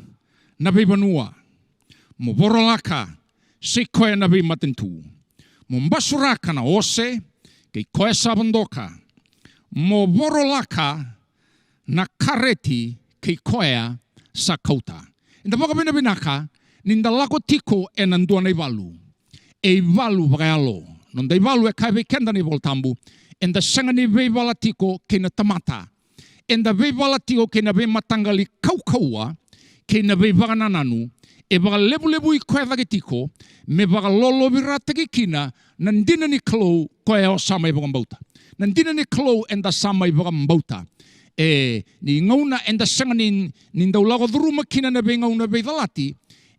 na veivanua, mo vorolaka sa i koya na veimatanitu, mo basuraka na ose kei koya sa vodoka, mo vorolaka na kareti kei koya sa kauta. Eda vakavinavinaka ni da lako tiko ena dua na ivalu. E ivalu vakayalo. Noda ivalu, e kaya vei keda na iVola Tabu, eda sega ni veivala tiko kei na tamata. Eda veivala tiko kei na veimataqali kaukauwa kei na veivakanananu e vakalevulevui koya cake tiko, me vakalolovirataki kina na dina ni Kalou koya o sa mai vakabauta. Na dina ni Kalou eda sa mai vakabauta. E, ni gauna eda sega ni, ni dau lako curuma kina na veigauna veicalati,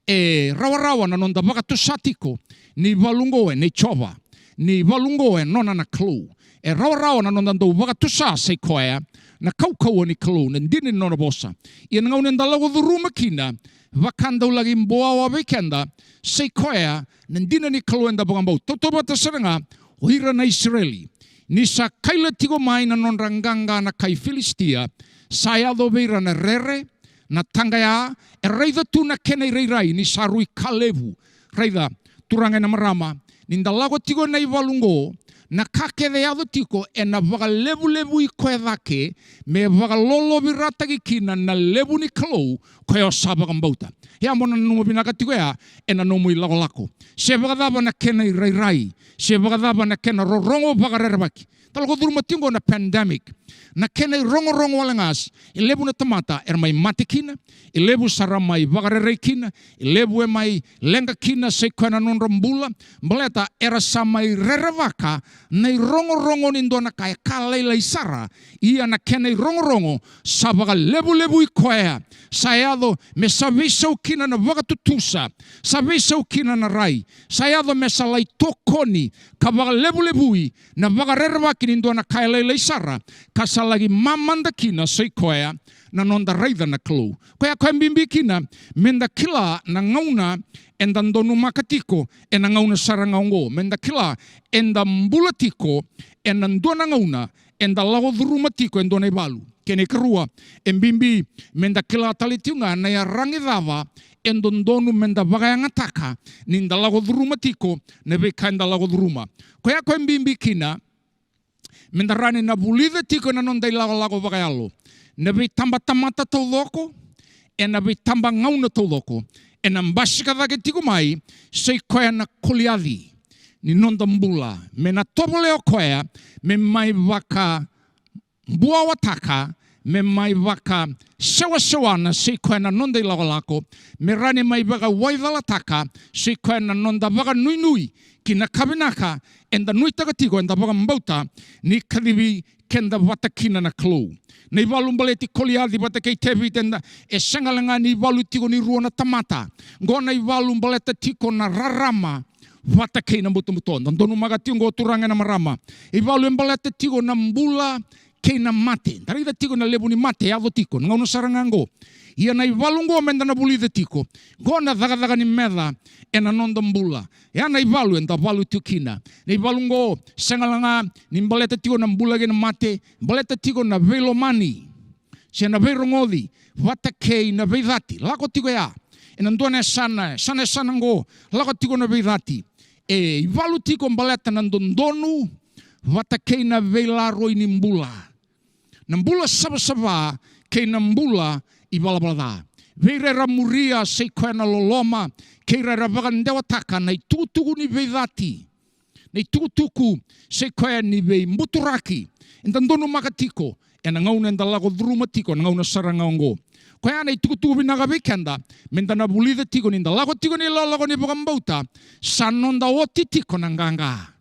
e rawarawa na noda vakatusa tiko ni valu oqo e nei Jiova, ni valu oqo e nona na Kalou. E rawarawa na noda dau vakatusa sa i koya na kaukauwa ni Kalou, na dina ni nona vosa. Ia na gauna eda lako curuma kina, vaka dau laki buawa vei keda sa i koya na dina ni Kalou eda vakabauta. Tautauvata sara ga o ira na Isireli, ni sa kaila tiko mai na nodra qaqa na kai Filisitia, sa yaco vei ira na rere, na taqaya, e raica tu na kena irairai ni sa rui ka levu. Raica, turaga ena marama, ni da lako tiko ena ivalu oqo, na ka kece e yaco tiko ena vakalevulevui koya cake, me vakalolovirataki kina na levu ni Kalou koya o sa vakabauta. Ia mo na nanuma vinaka tiko ya ena nomu ilakolako. Se vakacava na kena irairai, se vakacava na kena rorogo vakarerevaki. Da lako curuma tiko na pandemic. Na kena irogorogo wale ga, e levu na tamata era mai mate kina, e levu sa ra mai vakarerei kina, e levu e mai leqa kina sa i koya na nodra bula, baleta era sa mai rerevaka na irogorogo ni dua na ka e ka lailai sara. Ia na kena irogorogo sa vakalevulevui koya, sa yaco me sa veisau kina na vakatutusa, sa veisau kina na rai, sa yaco me sa lai tokoni ka vakalevulevui na vakarerevaki ni dua na ka e lailai sara, ka sa laki mamada kina sa i koya na noda raica na Kalou. Koya koya bibi kina, me da kila na gauna eda donumaka tiko ena gauna sara ga oqo, me da kila eda bula tiko ena dua na gauna eda lako curuma tiko e dua na ivalu. Kena ikarua, e bibi meda kila tale tiko ga na iyaragi cava e dodonu meda vakayagataka ni da lako curuma tiko na veika eda lako curuma. Koya qo e bibi kina meda rawa ni na vulica tiko ena noda ilakolako vakayalo, na veitabatamata taucoko, ena veitabagauna taucoko, ena basika cake tiko mai, sai koya na Koliaci ni noda bula, me na tovolea o koya me mai vakabuawataka, me mai vakasewasewana, sai koya na noda ilakolako, me rawa ni mai vakawaicalataka, sai koya na noda vakanuinui ki na ka vinaka eda nuitaka tiko, eda vakabauta ni kacivi keda vata kina na Kalou. Na ivalu baleti Koliaci vata kei Tevita, eda, e sega wale ga ni ivalu tiko ni rua na tamata. Qo na ivalu baleta tiko na rarama vata kei na butobuto. Da donumaka tiko qo, turaga ena marama. Ivalu e baleta tiko na bula kei na mate. Da raica tiko na levu ni mate e yaco tiko na gauna sara ga qo. Ia na ivalu qo meda na vulica tiko, qo na cakacaka ni meca ena noda bula. Ya na ivalu eda valu tiko kina. Na ivalu qo sega wale ga ni baleta tiko na bula kei na mate, baleta tiko na veilomani se na veirogoci vata kei na veicati. Lako tiko ya ena dua na yasana, yasana, yasana qo, lako tiko na veicati. E ivalu tiko baleta na dodonu vata kei na veilaroi ni bula. Na bula savasava kei na bula ivalavala ca. Vei ira era muria, sai koya na loloma, kei ira era vakadewataka na itukutuku ni veicati, na itukutuku sai koya ni veibuturaki, eda donumaka tiko ena gauna eda lako curuma tiko, na gauna sara ga oqo. Koya na itukutuku vinaka vei keda meda na vulica tiko ni da lako tiko ena ilakolako ni vakabauta, sa noda oti tiko na qaqa.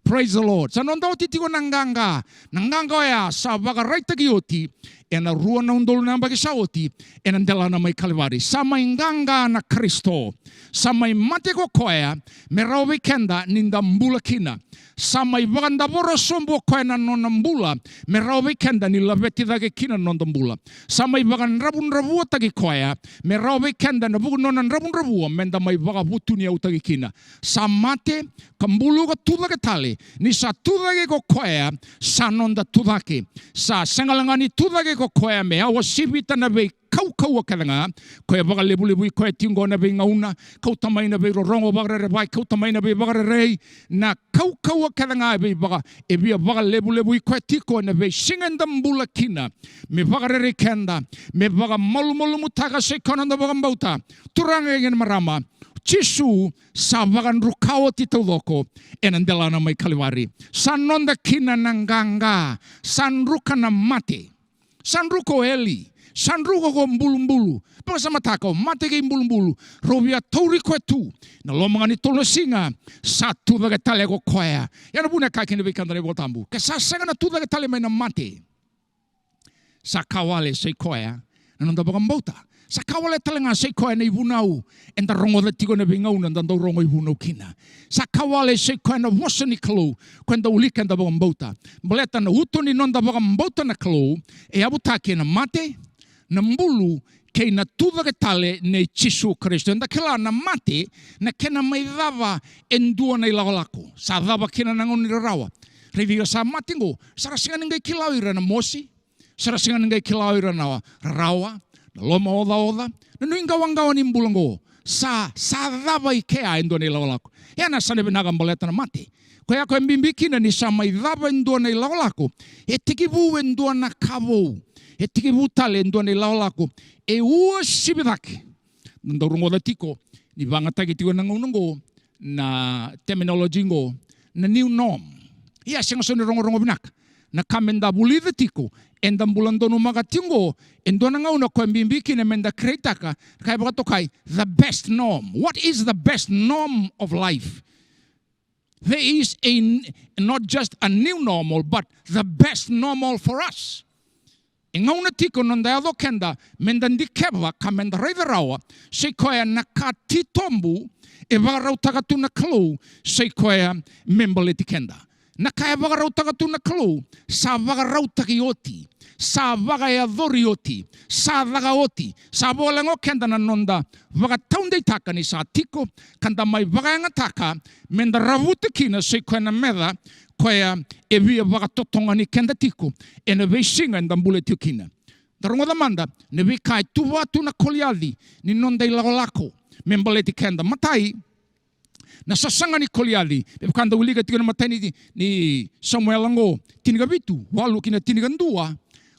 Praise the Lord. Sa noda oti tiko na qaqa. Na qaqa oya sa vakaraitaki oti ena rua na udolu na yabaki sa oti, ena delana mai Kalivari. Sa mai qaqa na Karisito. Sa mai mate ko koya me rawa vei keda ni da bula kina. Sa mai vakadavora sobu o koya na nona bula me rawa vei keda ni laveti cake kina na noda bula. Sa mai vakadravudravuataki koya me rawa vei keda, na vuku ni nona dravudravua, meda mai vakavutuniyautaki kina. Sa mate ka bulu ka tucake tale. Ni sa tucake ko koya, sa noda tucake. Sa sega wale ga ni tucake ko koya me a wasivita na veikaukauwa kece ga. Koya vakalevulevui koya tiko qo na veigauna, kauta mai na veirorogo vakarerevaki, kauta mai na veivakarerei. Na kaukauwa kece ga e veivaka, e via vakalevulevui koya tiko ena veisiga eda bula kina, me vakarerei keda, me vakamalumalumutaka, sai koya na noda vakabauta. Turaga kei na marama, Jisu sa vakadruka oti taucoko ena delana mai Kalivari. Sa noda kina na qaqa. Sa druka na mate. Sa druka o eli. Sa druka ko bulubulu. Vakasamataka, o mate kei bulubulu, rau via tauri koya tu. Na loma ga ni tolu na siga, sa tucake tale ko koya. Ya na vuna e kaya kina vei keda na iVola Tabu, ke sa sega na tucake tale mai na mate, sa ka wale sai koya na noda vakabauta. Sa ka wale tale ga sai koya na ivunau eda rogoca tiko ena veigauna da dau rogo ivunau kina. Sa ka wale sai koya na vosa ni Kalou, koya eda wilika, eda vakabauta. Baleta na uto ni noda vakabauta na Kalou e yavutaki ena mate, na bulu, kei na tucake tale nei Jisu Karisito. Eda kila na mate na kena mai cava e dua na ilakolako. Sa cava kina na gauna ni rarawa. Raici ira sa mate qo, sa ra sega ni qai kila o ira na mosi, sa ra sega ni qai kila o ira na rarawa, na lomaocaoca, na nuiqawaqawa ni bula qo. Sa, sa cava i kea e dua na ilakolako. E na yasana vinaka baleta na mate. Koya qo e bibi kina ni sa mai cava e dua na ilakolako, e tekivu e dua na ka vou. E tekivu tale e dua na ilakolako. E uasivi cake. Da dau rogoca tiko ni vakayagataki tiko ena gauna qo na terminology qo, na new norm. Ia, sega soti ni rogorogo vinaka. Na ka meda vulica tiko, eda bula donumaka tiko qo, e dua na gauna koya e bibi kina meda create-taka, ka e vakatokai the best norm. What is the best norm of life? There is a n-, not just a new normal, but the best normal for us. E gauna tiko noda yaco keda meda dikeva ka meda raica rawa, sai koya na ka titobu e vakarautaka tu na Kalou, sai koya me baleti keda. Na ka e vakarautaka tu na Kalou sa vakarautaki oti. sa vakayacori oti, sa caka oti, sa voleka o keda na noda vakataudeitaka ni sa tiko, ka da mai vakayagataka me da ravuta kina, sai koya na meca koya e via vakatotogani keda tiko ena veisiga eda bula tiko kina. Da rogoca mada na veika e tu vua tu na Koliaci ni noda ilakolako me baleti keda. Matai, na sasaga ni Koliaci, me vaka da wilika tiko na matai ni, ni Samuela oqo, tinikavitu, walu ki na tinikadua.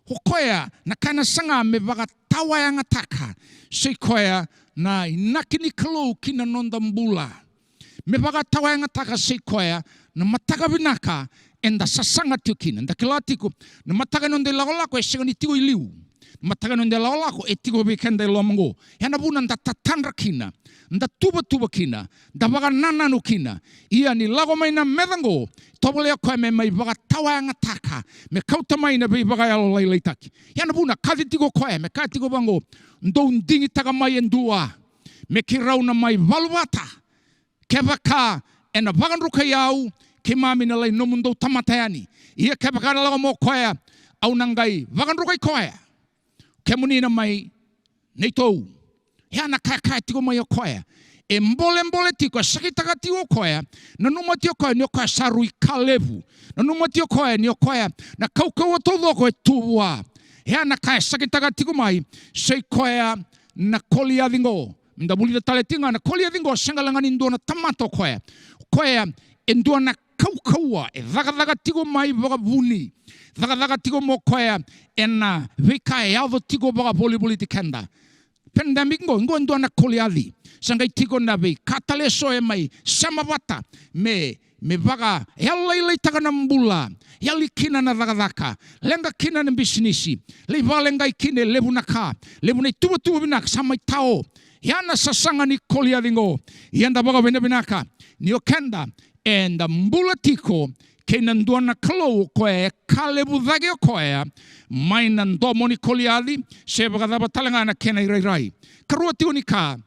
O koya na ka ena saga me vakatawayagataka, sai koya na inaki ni Kalou ki na noda bula. Me vakatawayagataka, sai koya na mataka vinaka eda sasaga tiko kina. Da kila tiko na mataka ni noda ilakolako e sega ni tiko i liu. Na mataka ni noda ilakolako e tiko vei keda e loma oqo. Ya na vuna da tatadra kina, da tuvatuva kina, da vakanananu kina. Ia ni lako mai na meca oqo, tovolea koya me mai vakatawayagataka, me kauta mai na veivakayalolailaitaki. Ya na vuna kaci tiko koya me kaya tiko vaqo, dou digitaka mai e dua, me keirau na mai valu vata. Kevaka ena vakadrukai au, keimami na lai nomudou tamata yani. Ia kevaka na lako mai o koya, au na qai vakadrukai koya, kemuni na mai neitou. Ya na ka e kaya tiko mai o koya. E bolebole tiko, e sakitaka tiko o koya. Nanuma tiko o koya ni o koya sa rui ka levu. Nanuma tiko o koya ni o koya na kaukauwa taucoko e tu vua. Ya na ka e sakitaka tiko mai, sai koya na Koliaci oqo. Me da vulica tale tiko ga, na Koliaci oqo sega la ga ni dua na tamata o koya. O koya e dua na kaukauwa e cakacaka tiko mai vakavuni. Cakacaka tiko mai o koya ena veika e yaco tiko vakavolivoliti keda. Pandemic oqo, oqo e dua na Koliaci. Sa qai tiko na veika tale eso e mai sema vata me, me vakayalolailaitaka na bula. Yali kina na cakacaka, leqa kina na bisinisi, lai vakaleqai kina e levu na ka, levu na ituvatuva vinaka sa mai tao. Ya na sasaga ni Koliaci oqo. Ia da vakavinavinaka ni o keda eda bula tiko kei na dua na Kalou o koya e ka levu cake o koya mai na domo ni Koliaci, se vakacava tale ga na kena irairai. Karua tiko ni ka,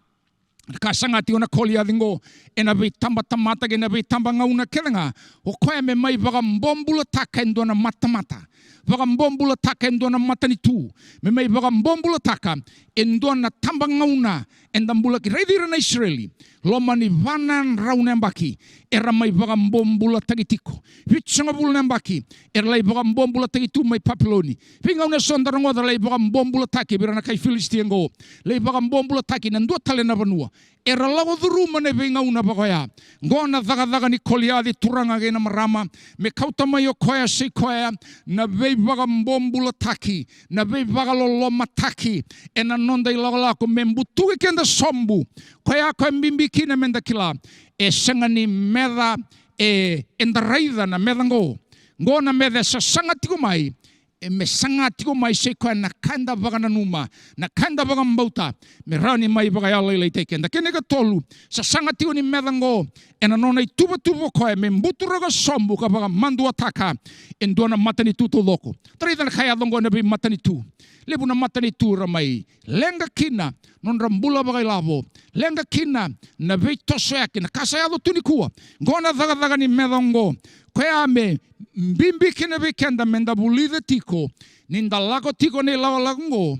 na ka saga tiko na Koliaci oqo ena veitabatamata kei na veitabagauna kece ga, o koya me mai vakabobulataka e dua na matamata, vakabobulataka e dua na matanitu, me mai vakabobulataka e dua na tabagauna. Eda bula ki, raici ira na Isireli, loma ni va na drau na yabaki era mai vakabobulataki tiko. Vitusagavulu na yabaki era lai vakabobulataki tu mai Papiloni. Veigauna eso da rogoca, lai vakabobulataki vei ira na kai Filisitia oqo, lai vakabobulataki na dua tale na vanua. Era lako curuma na veigauna vaka oya. Oqo na cakacaka ni Koliaci, turaga kei na marama, me kauta mai o koya, sai koya na veivakabobulataki, na veivakalolomataki ena noda ilakolako me butuki keda sobu. Koya, koya e bibi kina me da kila, e sega ni meca e, eda raica na meca oqo. Oqo na meca e sasaga tiko mai, e me saga tiko mai, sai koya na ka eda vakananuma, na ka eda vakabauta, me rawa ni mai vakayalolailaitaki keda. Kena ikatolu, sasaga tiko ni meca oqo ena nona ituvatuva o koya me buturaka sobu ka vakamaduataka e dua na matanitu taucoko. Da raica na ka e yaco oqo ena veimatanitu. Levu na matanitu era mai leqa kina nodra bula vakailavo, leqa kina na veitosoyaki, na ka sa yaco tu nikua. Oqo na cakacaka ni meca oqo, koya me bibi kina vei keda me da vulica tiko ni da lako tiko na ilakolako oqo.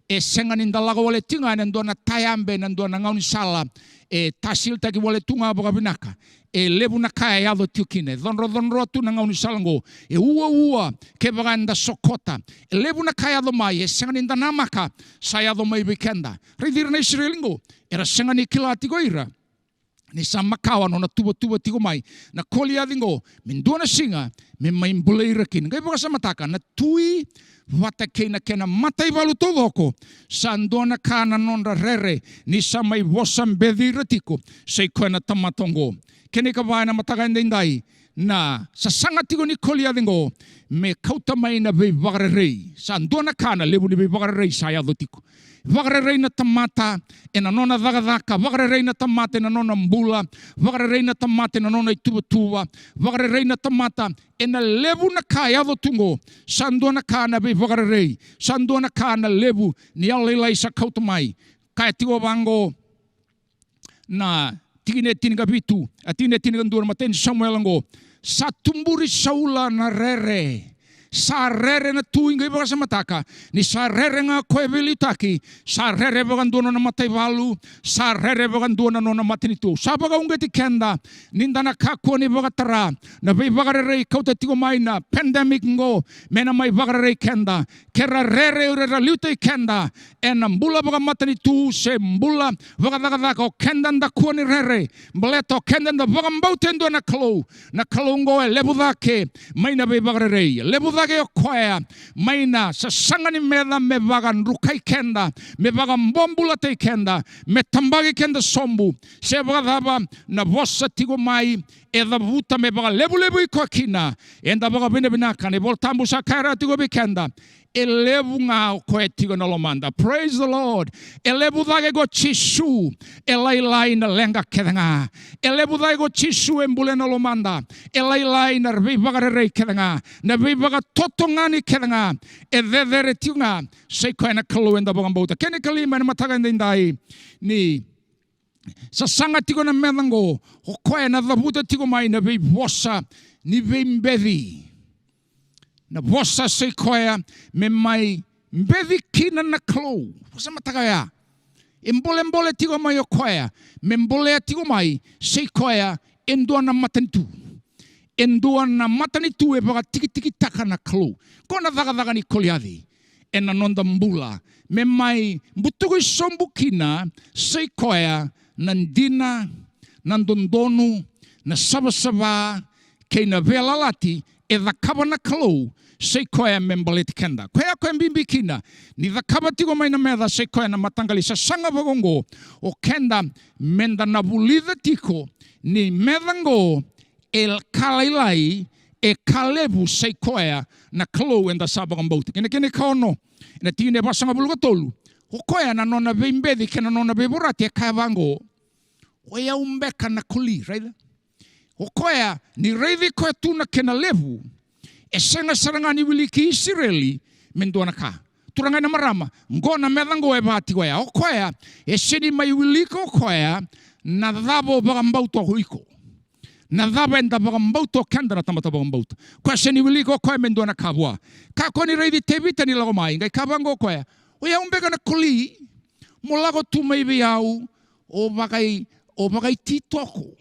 E sega ni da lako wale tiko ga ena dua na tayabe, ena dua na gaunisala e tasilitaki wale tu ga vakavinaka. E levu na ka e yaco tiko kina, e codrocodro tu na gaunisala oqo, e uaua kevaka eda sokota. E levu na ka e yaco mai e sega ni da namaka sa yaco mai vei keda. Raici ira na Isireli oqo, era sega ni kila tiko ira ni sa makawa nona tuvatuva tiko mai na Koliaci oqo me dua na siga me mai bolei ira kina. Qai vakasamataka, na tui vata kei na kena mataivalu taucoko, sa dua na ka na nodra rere ni sa mai vosa beci ira tiko, sai koya na tamata oqo. Kena ikava ena mataka edaidai, na sasaga tiko ni Koliaci oqo me kauta mai na veivakarerei. Sa dua na ka na levu ni veivakarerei sa yaco tiko. Vakarerei na tamata ena nona cakacaka, vakarerei na tamata ena nona bula, vakarerei na tamata ena nona ituvatuva, vakarerei na tamata ena levu na ka yaco tu oqo. Sa dua na ka na veivakarerei, sa dua na ka na levu ni yalolailai sa kauta mai. Kaya tiko vaqo na tikina e tinikavitu, a tikina e tinikadua na matai ni Samuela oqo. Sa tuburi Saula na rere Sa rere na tu i qai vakasamataka. Ni sa rere ga o koya veiliutaki, sa rere vakadua na nona mataivalu, sa rere vakadua na nona matanitu. Sa vakauqeti keda ni da na kakua ni vakatara na veivakarerei kauta tiko mai na pandemic qo me na mai vakarerei keda. Ke ra rere o ira era liutaki keda ena bula vakamatanitu se bula vakacakacaka, o keda da kua ni rere. Baleta o keda da vakabauta e dua na Kalou. Na Kalou oqo e levu cake mai na veivakarerei, e levu cake o koya mai na sasaga ni meca me vakadrukai keda, me vakabobulatai keda, me tabaki keda sobu. Se vakacava na vosa tiko mai, e cavuta me vakalevulevui koya kina. Eda vakavinavinaka na iVola Tabu sa kaya rawa tiko vei keda, e levu ga o koya tiko ena lomada. Praise the Lord. E levu cake ko Jisu, e lailai na leqa kece ga. E levu cake ko Jisu e bula ena lomada, e lailai na veivakarerei kece ga, na veivakatotogani kece ga. E cecere tiko ga, sa i koya na Kalou eda vakabauta. Kena ikalima ena mataka edaidai, ni sasaga tiko na meca oqo, o koya na cavuta tiko mai na veivosa ni veibeci. Na vosa sa i koya me mai beci kina na Kalou. Vosa mataka oya. E bolebole tiko mai o koya me bolea tiko mai, sa i koya e dua na matanitu. E dua na matanitu e vakatikitikitaka na Kalou. Ko na cakacaka ni Koliaci ena noda bula me mai butuki sobu kina, sa i koya na dina, na dodonu, na savasava kei na veiyalayalati e cakava na Kalou, sa i koya me baleti keda. Koya, koya bibi kina ni cakava tiko mai na meca, sa i koya na mataqali sasaga vaka oqo, o keda meda na vulica tiko ni meca oqo e ka lailai, e ka levu, sa i koya na Kalou eda sa vakabauta. Kena, kena ikaono, ena tikina e vasagavulu ka tolu, o koya na nona veibeci kei na nona veivorati e kaya vaqo, o yau beka na koli, raica. O koya ni raici koya tu na kena levu, e sega sara ga ni wiliki Isireli me dua na ka. Turaga ena marama, qo na meca qo e va tiko oya. O koya e sega ni mai wilika o koya na cava o vakabauta o iko, na cava eda vakabauta o keda na tamata vakabauta. Koya sega ni wilika o koya me dua na ka vua. Kakua ni raici Tevita ni lako mai, qai kaya vaqo o koya, o yau beka na koli, mo lako tu mai vei au, o vakai, o vakaititoko.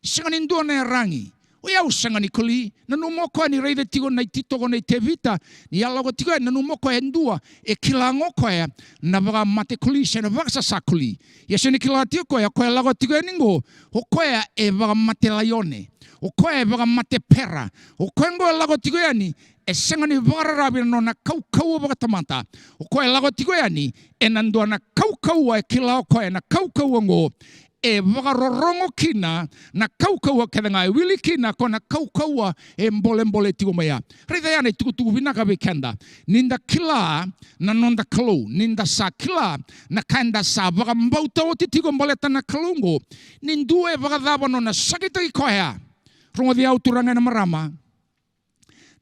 Sega ni dua na yaragi. O yau sega ni koli. Nanuma o koya ni raica tiko na ititoko nei Tevita, ni a lako tiko yani, nanuma o koya e dua e kila ga o koya na vakamate koli se na vakasasa koli. Ia sega ni kila tiko o koya, o koya e lako tiko yani qo, o koya e vakamate laione, o koya e vakamate pera. O koya qo e lako tiko yani, e sega ni vakararavi na nona kaukauwa vakatamata. O koya e lako tiko yani ena dua na kaukauwa e kila o koya, na kaukauwa oqo e vakarorogo kina na kaukauwa kece ga, e wili kina ko na kaukauwa e bolebole tiko mai ya. Raica ya na itukutuku vinaka vei keda. Ni da kila na noda Kalou, ni da sa kila na ka eda sa vakabauta oti tiko baleta na Kalou oqo, ni dua e vakacava nona sakitaki koya. Rogoci au turaga ena marama.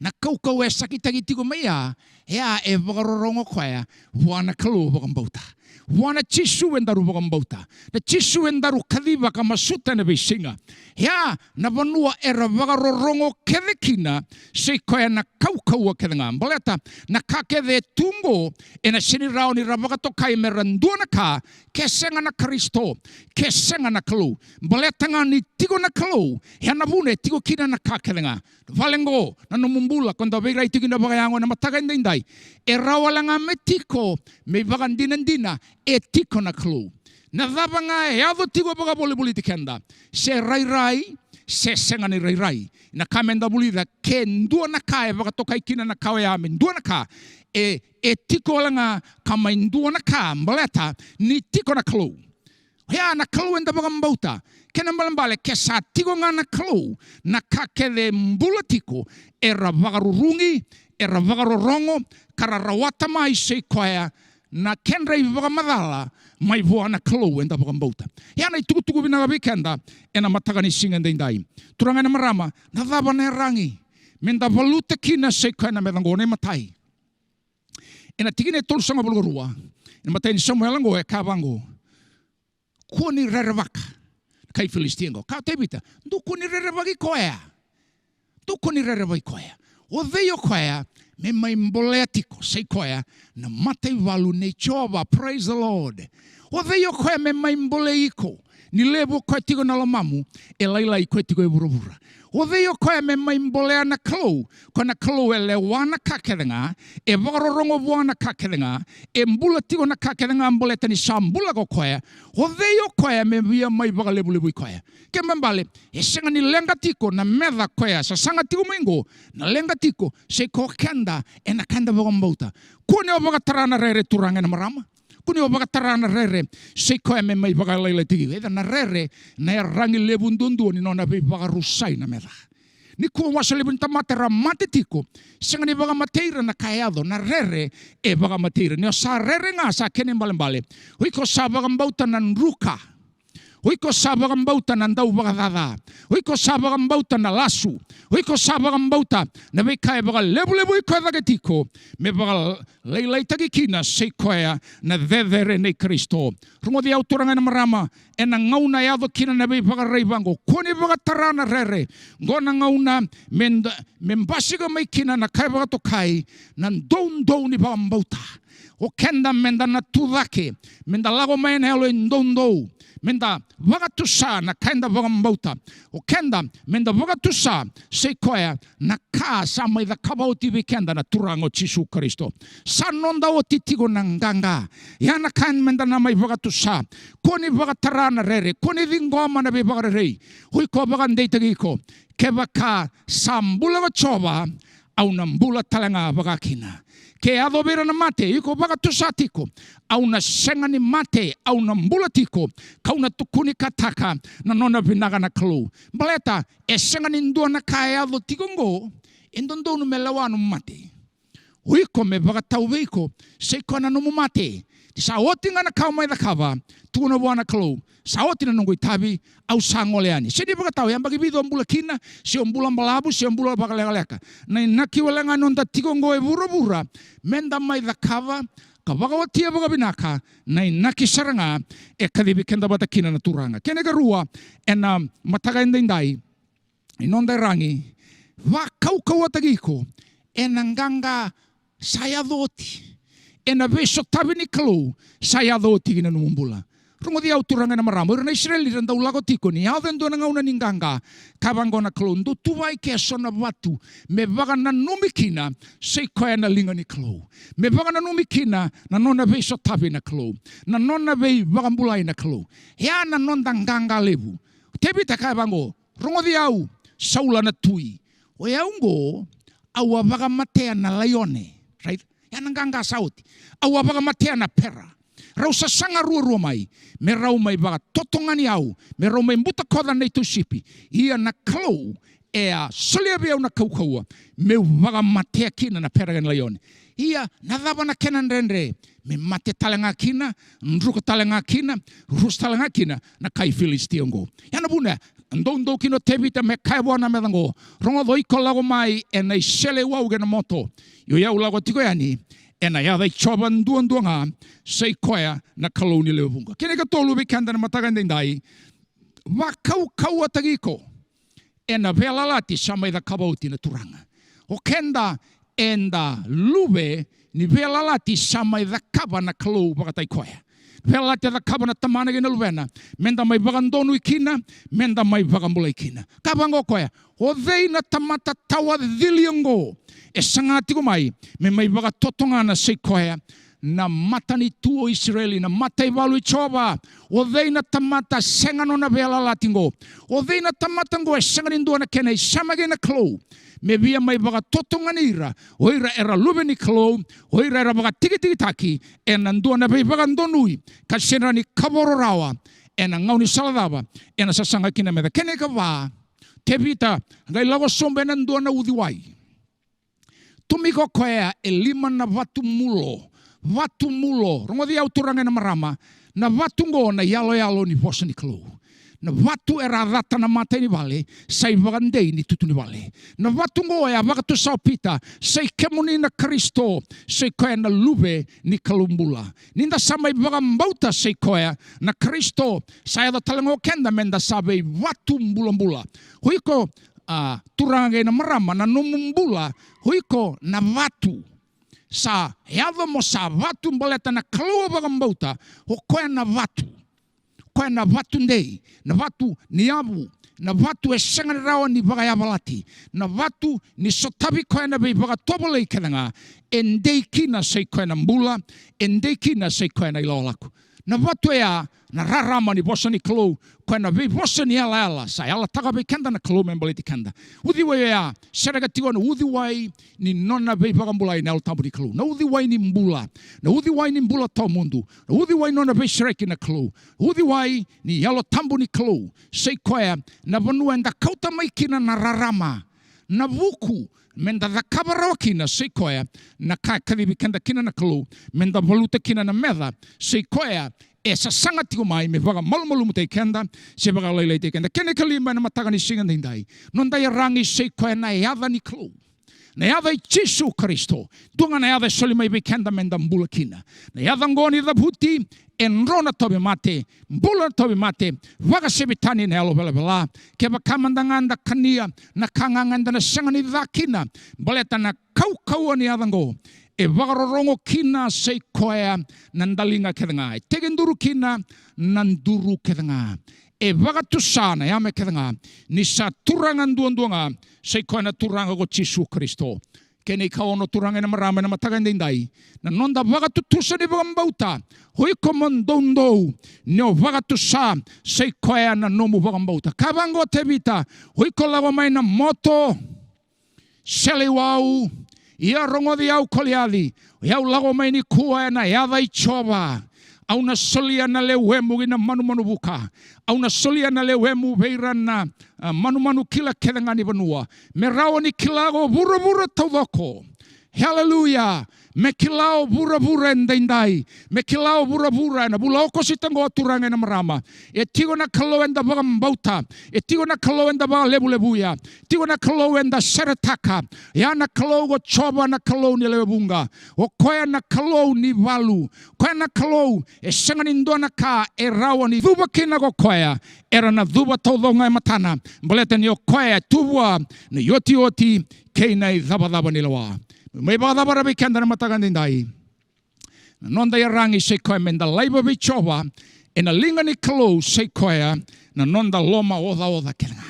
Na kaukauwa e sakitaki tiko mai ya, e a e vakarorogo koya vua na Kalou vakabauta, vua na Jisu e daru vakabauta, na Jisu e daru kaciva ka masuta ena veisiga. E a na vanua era vakarorogo kece kina, sa i koya na kaukauwa kece ga. Baleta na ka kece e tu oqo, ena sega ni rawa ni ra vakatokai me ra dua na ka ke sega na Karisito, ke sega na Kalou. Baleta ga ni tiko na Kalou, e a na vuna e tiko kina na ka kece ga. Vale oqo, na nomu bula, ko da veirai tiko kina vakayago ena mataka edaidai. E rawa wale ga me tiko, me ivakadinadina, e tiko na Kalou. Na cava ga e yaco tiko vakavolivoliti keda, se rairai se sega ni rairai, na ka me da vulica, ke dua na ka e vakatokai kina na ka oya me dua na ka, e, e tiko wale ga ka mai dua na ka, baleta ni tiko na Kalou. Oya na Kalou eda vakabauta. Kena ibalebale, ke sa tiko ga na Kalou, na ka kece e bula tiko, era vakarurugi, era vakarorogo, ka ra rawata mai, sa i koya na kedra ivakamacala mai vua na Kalou eda vakabauta. Oya na itukutuku vinaka vei keda ena mataka ni siga edaidai. Turaga ena marama, na cava na yaragi me da valuta kina, sa i koya na meca oqo? Na imatai, ena tikina e tolusagavulu ka rua, ena imatai ni Samuela oqo, e kaya vaqo: Kua ni rerevaka na kai Filisitia oqo. Kaya o Tevita, dou kua ni rerevaki koya. Dou kua ni rerevaki koya. O cei o koya me mai bolea tiko, sa i koya, na mataivalu nei Jiova? Praise the Lord. O cei o koya me mai bolei iko, ni levu o koya tiko na lomamu, e lailai o koya tiko e vuravura? O cei o koya me mai bolea na Kalou, ko na Kalou e lewa na ka kece ga, e vakarorogo vua na ka kece ga, e bula tiko na ka kece ga baleta ni sa bula ko koya? O cei o koya me via mai vakalevulevui koya? Kena ibalebale, e sega ni leqa tiko na meca koya sasaga tiko mai qo, na leqa tiko sa i ko keda ena keda vakabauta. Kua ni o vakatara na rere, turaga ena marama. Kua ni o vakatara na rere, sa i koya me mai vakalailaitaki iko. Eda na rere na iyaragi levu duadua ni nona veivakarusai na meca. Nikua wase levu ni tamata era mate tiko, sega ni vakamatei ira na ka e yaco, na rere e vakamatei ira. Ni o sa rere ga sa kena ibalebale. O iko sa vakabauta na druka. O iko sa vakabauta na dauvakacaca. O iko sa vakabauta na lasu. O iko sa vakabauta na veika e vakalevulevui koya cake tiko me vakalailaitaki kina sa i koya na cecere nei Karisito. Rogoci au, turaga ena marama, ena gauna e yaco kina na veivakarerei vaqo, kua ni vakatara na rere. Qo na gauna me da, me basika mai kina na ka e vakatokai na doudou ni vakabauta. O keda me da na tu cake, me da lako mai ena yalo e doudou, me da vakatusa na ka eda vakabauta. O keda me da vakatusa sa i koya na ka sa mai cakava oti vei keda na Turaga o Jisu Karisito. Sa noda oti tiko na qaqa. Ia na ka me da na mai vakatusa. Kua ni vakatara na rere, kua ni ciqoma na veivakarerei. O iko vakadeitaki iko, kevaka sa bula ko Jiova, au na bula tale ga vakakina. Ke yaco vei ira na mate, iko vakatusa tiko, au na sega ni mate, au na bula tiko, kau na tukunikataka na nona vinaka na Kalou. Baleta e sega ni dua na ka e yaco tiko qo e dodonu me lewa nomu mate. O iko me vakatau vei iko, sa i koya na nomu mate. Ni sa oti ga na ka o mai cakava, tukuna vua na Kalou, sa oti na noqu itavi, au sa gole yani. Sega ni vakatau yabaki vica o bula kina, se o bula balavu, se o bula vakalekaleka. Na inaki wale ga noda tiko qo e vuravura, me da mai cakava ka vakaotia vakavinaka na inaki sara ga e kacivi keda vata kina na Turaga. Kena ikarua, ena mataka edaidai, ni noda iyaragi, vakaukauwataki iko ena qaqa sa yaco oti, ena veisotavi ni Kalou sa yaco oti ki na nomu bula. Rogoci au, turaga ena marama, o ira na Isireli era dau lako tiko, ni yaco e dua na gauna ni qaqa, kaya vaqo na Kalou, dou tuva i ke e so na vatu me vakananumi kina sa i koya na liga ni Kalou, me vakananumi kina na nona veisotavi na Kalou, na nona veivakabulai na Kalou. Ia na noda qaqa levu. Tevita kaya vaqo, rogoci au, Saula na tui. O yau qo, au a vakamatea na laione. Right? Ia na qaqa sa oti. Au a vakamatea na pera. Rau sasaga ruarua mai me rau mai vakatotogani au, me rau mai butakoca na neitou sipi. Ia na Kalou e a solia vei au na kaukauwa meu vakamatea kina na pera kei na laione. Ia na cava na kena dredre? Me mate tale ga kina, druka tale ga kina, rusa tale ga kina na kai Filisitia oqo. Ia na vuna e doudou kina o Tevita me kaya vua na meca oqo, rogoca, o iko lako mai ena iseleiwau kei na moto, ia o yau lako tiko yani ena yaca i Jiova duadua ga, sa i koya na Kalou ni lewe vuqa. Kena ikatolu vei keda na mataka edaidai, vakaukauwataki iko ena veiyalayalati sa mai cakava oti na Turaga. O keda eda luve ni veiyalayalati sa mai cakava na Kalou vakataki koya. Veiyalayalati a cakava na Tamana kei na Luvena, me da mai vakadonui kina, me da mai vakabulai kina. Kaya vaqo o koya, o cei na tamata tawa cili oqo e saga tiko mai me mai vakatotogana sa i koya na matanitu o Isireli, na mataivalu i Jiova? O cei na tamata sega nona veiyalayalati oqo? O cei na tamata oqo e sega ni dua na kena isema kei na Kalou me via mai vakatotogani ira, o ira era luve ni Kalou, o ira era vakatikitikitaki ena dua na veivakadonui ka sega ni kavoro rawa? Ena gaunisala cava ena sasaga kina na meca? Kena ikava, Tevita qai lako sobu ena dua na uciwai. Tomika o koya e lima na vatu mulo. Vatu mulo. Rogoci au, turaga ena marama. Na vatu oqo na iyaloyalo ni vosa ni Kalou. Na vatu era a cata na matai ni vale, sa i vakadei ni tutu ni vale. Na vatu oqo e a vakatusa o Pita, sa i kemuni na Karisito, sa i koya na Luve ni Kalou bula. Ni da sa mai vakabauta sa i koya na Karisito, sa yaco tale ga o keda me da sa veivatu bulabula. O iko a, turaga kei na marama, na nomu bula, o iko na vatu. Sa yaco mo sa vatu baleta na Kalou o vakabauta, o koya na vatu. O koya na vatu dei, na vatu ni yavu, na vatu e sega ni rawa ni vakayavalati, na vatu ni sotavi koya na veivakatovolei kece ga, e dei kina sa i koya na bula, e dei kina sa i koya na ilakolako. Na vatu oya, na rarama ni vosa ni Kalou, koya na veivosa ni yalayala, sa yalataka vei keda na Kalou me baleti keda. Uciwai oya, sereka tiko na uciwai ni nona veivakabulai na Yalo Tabu ni Kalou. Na uciwai ni bula, na uciwai ni bula tawamudu, na uciwai ni nona veisereki na Kalou, na uciwai ni Yalo Tabu ni Kalou, sa i koya na vanua eda kauta mai kina na rarama, na vuku, meda cakava rawa kina, sa i koya na ka e kacivi keda kina na Kalou, meda valuta kina na meca, sa i koya e sasaga tiko mai me vakamalumalumutaki keda, se vakalailaitaki keda. Kena ikalima ena mataka ni siga daidai, noda iyaragi sa i koya na yaca ni Kalou. Na yaca i Jisu Karisito. Dua ga na yaca e soli mai vei keda meda bula kina. Na yaca oqo ni cavuti, e dro na tauvimate, bula na tauvimate, vakasevi tani na yalo velavela. Kevaka mada ga da kania na ka ga eda na sega ni ca kina, baleta na kaukauwa ni yaca oqo e vakarorogo kina sa i koya na daliga kece ga, e tekiduru kina na duru kece ga, e vakatusa na yame kece ga ni sa Turaga duadua ga, sa i koya na Turaga ko Jisu Karisito. Kena ikaono, turaga kei na marama, ena mataka edaidai, na noda vakatutusa ni vakabauta. O iko mo doudou ni o vakatusa, sa i koya na nomu vakabauta. Kaya vaqo o Tevita, o iko lako mai na moto, seleiwau, ia rogoci au Koliaci, o i au lako mai nikua ena yaca i Jiova. Au na solia na lewemu ki na manumanu vuka. Au na solia na lewemu vei ira na, a, manumanu kila kece ga ni vanua. Me rawa ni kila ko vuravura taucoko. Haleluya. Me kila o vuravura edaidai. Me kila o vuravura ena vula Okosita oqo, turaga kei na marama. E tiko na Kalou eda vakabauta. E tiko na Kalou eda vakalevulevuya. Tiko na Kalou eda seretaka. Ia na Kalou ko Jiova na Kalou ni lewe vuqa. O koya na Kalou ni valu. Koya na Kalou e sega ni dua na ka e rawa ni cuva kina ko koya. Era na cuva taucoko ga e matana, baleta ni o koya e tu vua na iotioti kei na icavacava ni lewa. Mai vakacavara vei keda na mataka edaidai. Na noda iyaragi sa i koya meda laiva vei Jiova ena liga ni Kalou, sa i koya na noda lomaocaoca kece ga.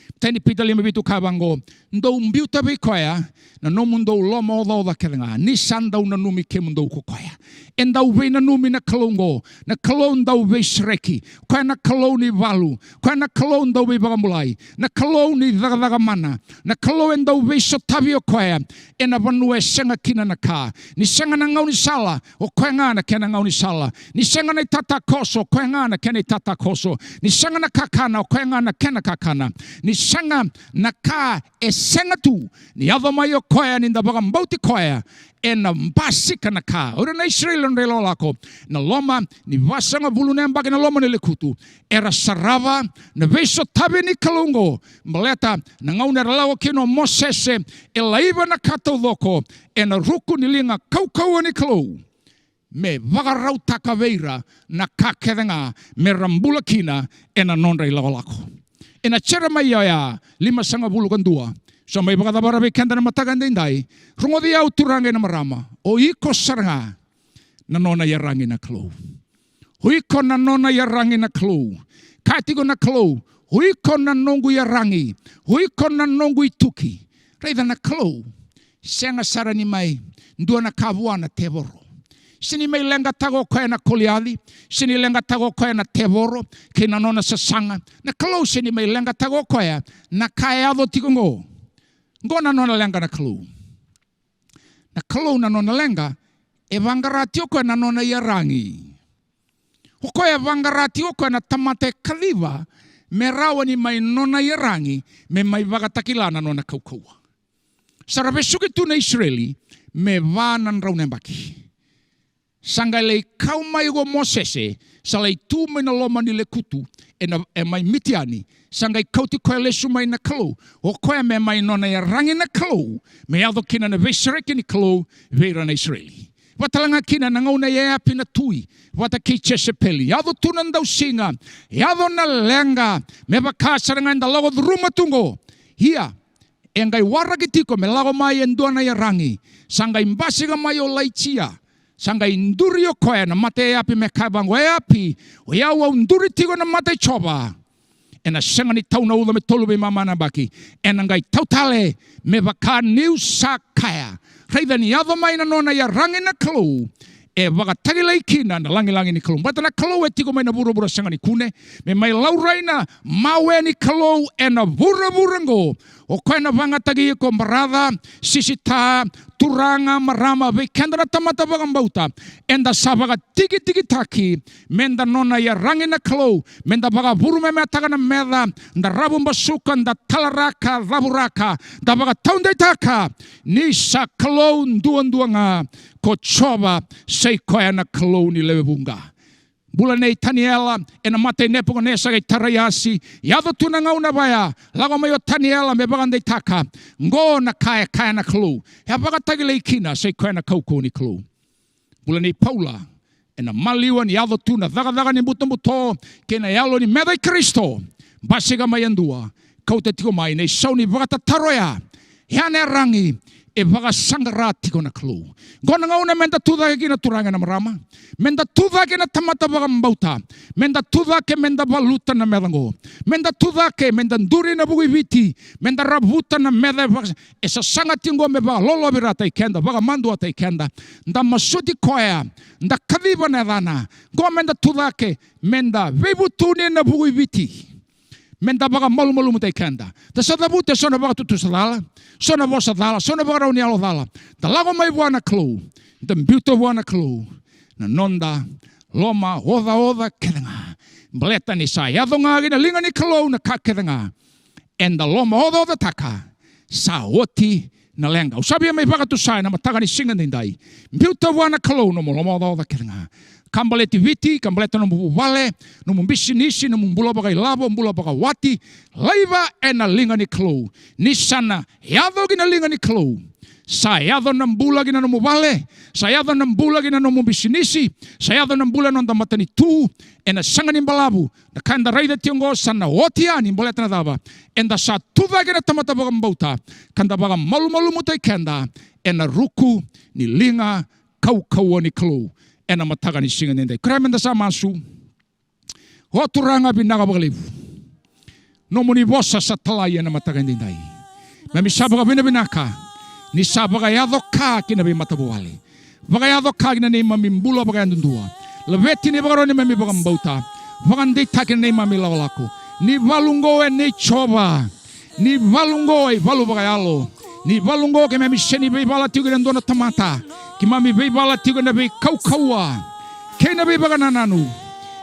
Matai ni Pita lima vitu kaya vaqo, dou biuta vei koya na nomudou lomaocaoca kece ga, ni sa dau nanumi kemudou ko koya. E dau veinanumi na Kalou oqo, na Kalou dau veisereki, koya na Kalou ni valu, koya na Kalou dau veivakabulai, na Kalou ni cakacaka mana, na Kalou e dau veisotavi o koya ena vanua e sega kina na ka. Ni sega na gaunisala, o koya ga na kena gaunisala. Ni sega na itatakoso, o koya ga na kena itatakoso. Ni sega na kakana, o koya ga na kena kakana. Ni sega na ka e sega tu, ni yaco mai o koya, ni da vakabauti koya, ena basika na ka. O ira na Isireli, nodra ilakolako, na loma ni vasagavulu na yabaki na loma ni lekutu, era sarava na veisotavi ni Kalou oqo. Baleta na gauna era lako kina o Mosese, e laiva na ka taucoko ena ruku ni liga kaukauwa ni Kalou, me vakarautaka vei ira na ka kece ga me ra bula kina ena nodra ilakolako. Ena Jeremaia oya limasagavulu ka dua, sa mai vakacavara vei keda na mataka edaidai. Rogoci au, turaga kei na marama, o iko sara ga na nona iyaragi na Kalou. O iko na nona iyaragi na Kalou. Kaya tiko na Kalou, o iko na noqu iyaragi, o iko na noqu ituki. Raica na Kalou, sega sara ni mai dua na ka vua na tevoro. Sega ni mai leqataka o koya na Koliaci, sega ni leqataka o koya na tevoro kei na nona sasaga. Na Kalou sega ni mai leqataka o koya na ka e yaco tiko oqo. Oqo na nona leqa na Kalou. Na Kalou na nona leqa, e vaqarati o koya na nona iyaragi. O koya e vaqarati o koya na tamata e kaciva me rawa ni mai nona iyaragi, me mai vakatakila na nona kaukauwa. Sa ra vesuki tu na Isireli me va na drau na yabaki. Sa qai lai kau mai ko Mosese, sa lai tu mai na loma ni lekutu, ena, e mai Mitiani. Sa qai kauti koya lesu mai na Kalou. O koya me mai nona iyaragi na Kalou, me yaco kina na veisereki ni Kalou vei ira na Isireli. Vata tale ga kina na gauna e yayapi na tui vata kei Jesepeli. Yaco tu na dausiga, yaco na leqa, me vaka sara ga eda lako curuma tu oqo. Ia, e qai waraki tiko me lako mai e dua na iyaragi. Sa qai basika mai o Ilaija. Sa qai duri o koya na mata i Eapi me kaya vaqo, "Eapi, o yau au duri tiko na mata i Jiova. Ena sega ni tau na uca me tolu veimama na yabaki. Ena qai tau tale me vaka niu sa kaya." Raica ni yaco mai na nona iyaragi na Kalou, e vakatakilai kina na lagilagi ni Kalou. Baleta na Kalou e tiko mai na vuravura sega ni kune. Me mai laurai na mawe ni Kalou ena vuravura oqo. O koya na vagataki iko, brother, sisita, turaga, marama, vei keda na tamata vakabauta. Eda sa vakatikitikitaki, meda nona iyaragi na Kalou, meda vakavurumemeataka na meca, da ravu basuka, da talaraka, cavuraka, da vakataudeitaka, ni sa Kalou duadua ga ko Jiova, sa i koya na Kalou ni lewe vuqa. Bula nei Taniela ena mata i Nepukanesa kei Taraiasi. Yaco tu na gauna vaya, lako mai o Taniela me vakadeitaka. Qo na ka e kaya na Kalou. E a vakatakilai kina sa i koya na kaukauwa ni Kalou. Bula nei Paula ena maliwa ni yaco tu na cakacaka ni butobuto kei na yalo ni meca i Karisito. Basika mai e dua, kauta tiko mai na isau ni vakatataro oya. E a na iyaragi, e vakasaqara tiko na Kalou. Qo na gauna meda tucake kina, turaga, na marama. Meda tucake na tamata vakabauta. Meda tucake, meda valuta na meca qo. Meda tucake, meda duri na vuku i Viti. Meda ravuta na meca e vaka-, e sasaga tiko qo me vakalolovirataki keda, vakamaduataki keda. Da masuti koya, da kaciva na yacana. Qo meda tucake, meda veivutuni na vuku i Viti. Meda vakamalumalumutaki keda. Da sa cavuta eso na vakatutusa cala, so na vosa cala, so na vakarau ni yalo cala. Da lako mai vua na Kalou. Da biuta vua na Kalou na noda lomaocaoca kece ga. Baleta ni sa yaco ga ki na liga ni Kalou na ka kece ga. Eda lomaocaocataka, sa oti na leqa. Au sa via mai vakatusa ena mataka ni siga edaidai. Biuta vua na Kalou nomu lomaocaoca kece ga. Ka baleti Viti, ka baleta nomu vuvale, nomu bisinisi, nomu bula vakailavo, bula vakawati. Laiva ena liga ni Kalou. Ni sa na yaco ki na liga ni Kalou, sa yaco na bula ki na nomu vale, sa yaco na bula ki na nomu bisinisi, sa yaco na bula ena noda matanitu. Ena sega ni balavu. Na ka eda raica tiko oqo sa na oti yani, baleta na cava? Eda sa tucake na tamata vakabauta, ka da vakamalumalumutaki keda ena ruku ni liga kaukauwa ni Kalou. Ena mataka ni siga edaidai, kerea meda sa masu. O Turaga, vinaka vakalevu. Nomuni vosa sa talai ena mataka edaidai. Keimami sa vakavinavinaka ni sa vakayaco ka ki na veimatavuvale. Vakayaco ka ki na neimami bula vakayadudua. Laveti na ivakaro ni neimami vakabauta. Vakadeitaki na neimami lakolako. Ni valu oqo e nei Jiova. Ni valu oqo e ivalu vakayalo. Ni valu oqo keimami sega ni veivala tiko kei na dua na tamata. Keimami veivala tiko ena veikaukauwa kei na veivakanananu.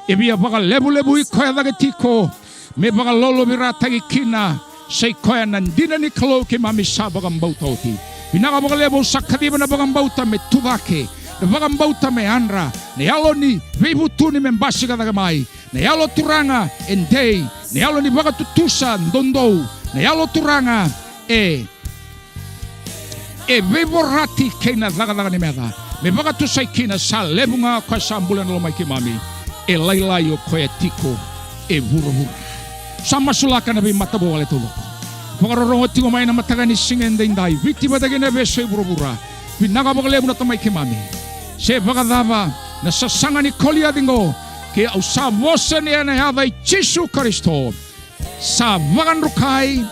E via vakalevulevui koya cake tiko me vakalolovirataki kina, sa i koya na dina ni Kalou keimami sa vakabauta oti. Vinaka vakalevu, au sa kaciva na vakabauta me tucake, na vakabauta me yadra, na yalo ni veivutuni me basika cake mai, na yalo, Turaga, e dei, na yalo ni vakatutusa doudou, na yalo, Turaga, e e veivorati kei na cakacaka ni meca. Me vakatusai kina, sa levu ga o koya sa bula ena loma i keimami. E lailai o koya tiko e vuravura. Sa masulaka na veimatavuvale taucoko. Vakarorogo tiko mai na mataka ni siga edaidai, Viti vata kei na veiyasai vuravura. Vinaka vakalevu na Tamai keimami. Se vakacava na sasaga ni Koliaci oqo, ke au sa vosa ni ena yaca i Jisu Karisito. Sa vakadrukai,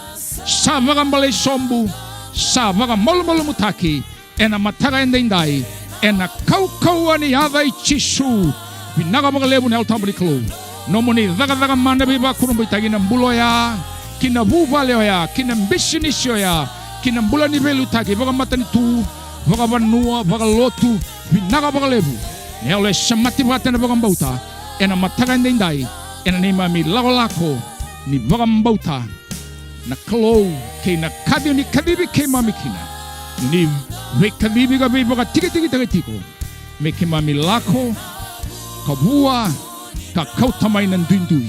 sa vakabalei sobu, sa vakamalumalumutaki ena mataka edaidai, ena kaukauwa ni yaca i Jisu. Vinaka vakalevu na Yalo Tabu ni Kalou. Nomuni cakacaka mana veivakurabuitaki na bula oya, ki na vuvale oya, ki na bisinisi oya, ki na bula ni veiliutaki vakamatanitu, vakavanua, vakalotu. Vinaka vakalevu na yalo e semati vata ena vakabauta ena mataka edaidai, ena neimami lakolako ni vakabauta na Kalou kei na kaci o ni kacivi keimami kina. Ni veikacivi ka veivakatikitikitaki tiko me keimami lako ka vua ka kauta mai na duidui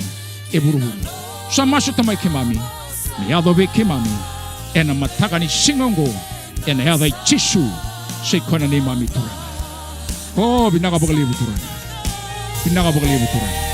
e vuravura. Sa masu Tamai keimami, me yaco vei keimami ena mataka ni siga oqo, ena yaca i Jisu, sa i koya na neimami Turaga. O, vinaka vakalevu Turaga. Vinaka vakalevu Turaga.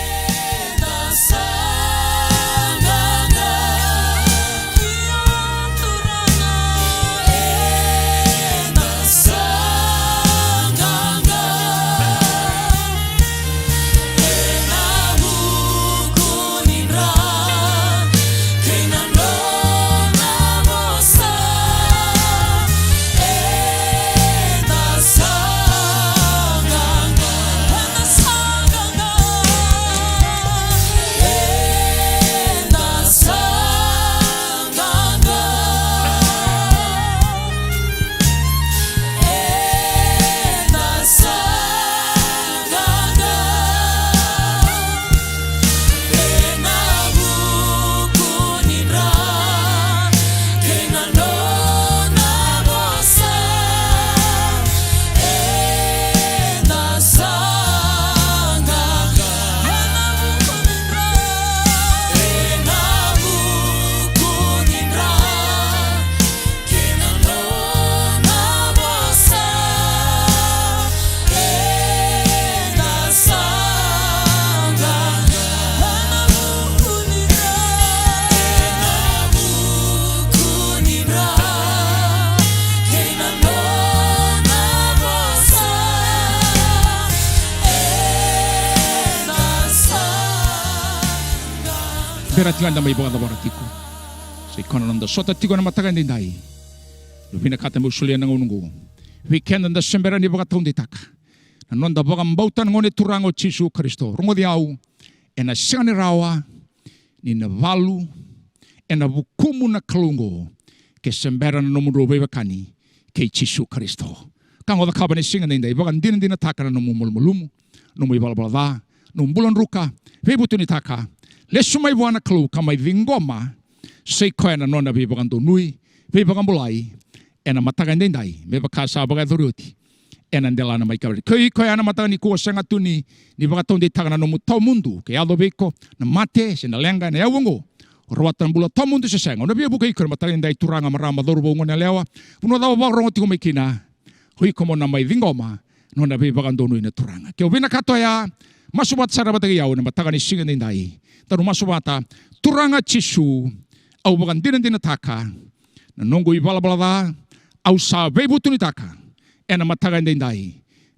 Bera tiko ga da mai vakacavara tiko. Sa i koya na noda sota tiko ena mataka edaidai. Au vinakata meu solia na gauna oqo vei keda da se bera ni vakataudeitaka na noda vakabauta na Gone Turaga o Jisu Karisito. Rogoci au, ena sega ni rawa ni na valu ena vukumu na Kalou oqo ke se bera na nomudrau veiwekani kei Jisu Karisito. Ka ga o cakava ena siga edaidai, vakadinadinataka na nomu malumalumu, nomu ivalavala ca, nomu bula druka, veivutunitaka, lesu mai vua na Kalou ka mai ciqoma, sa i koya na nona veivakadonui, veivakabulai ena mataka edaidai, me vaka sa vakayacori oti ena delana mai Kalvari. Ke o iko ena mataka nikua o sega tu ni, ni vakataudeitaka na nomu tawamudu, ke yaco vei iko na mate se na leqa ena yakavi oqo, o rawata na bula tawamudu se sega, au na via vukei iko ena mataka edaidai, turaga, marama, cauravou, goneyalewa, vanua cava o vakarorogo tiko mai kina, o iko mo na mai ciqoma na nona veivakadonui na Turaga. Ke o vinakata oya, masu vata sara vata kei au ena mataka ni siga edaidai. Daru masu vata. Turaga Jisu, au vakadinadinataka na noqu ivalavala ca, au sa veivutunitaka ena mataka edaidai.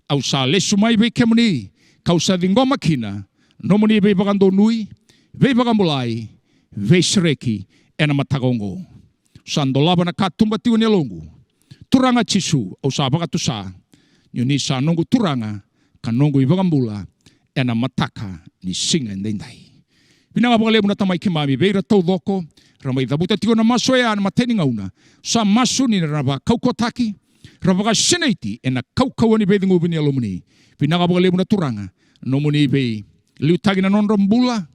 Au sa lesu mai vei kemuni, kau sa ciqoma kina na nomuni veivakadonui, veivakabulai, veisereki ena mataka oqo. Sa dolava na katuba tiko ni yaloqu. Turaga Jisu, au sa vakatusa ni o ni sa noqu Turaga ka noqu iVakabula ena mataka ni siga edaidai. Vinaka vakalevu na Tamai keimami vei ira taucoko era mai cavuta tiko na masu oya ena imatai ni gauna. Sa masu ni ra vakaukauwataki, ra vakasinaiti ena kaukauwa ni veiceguvi ni Yalomuni. Vinaka vakalevu na Turaga na nomuni veiliutaki na nodra bula.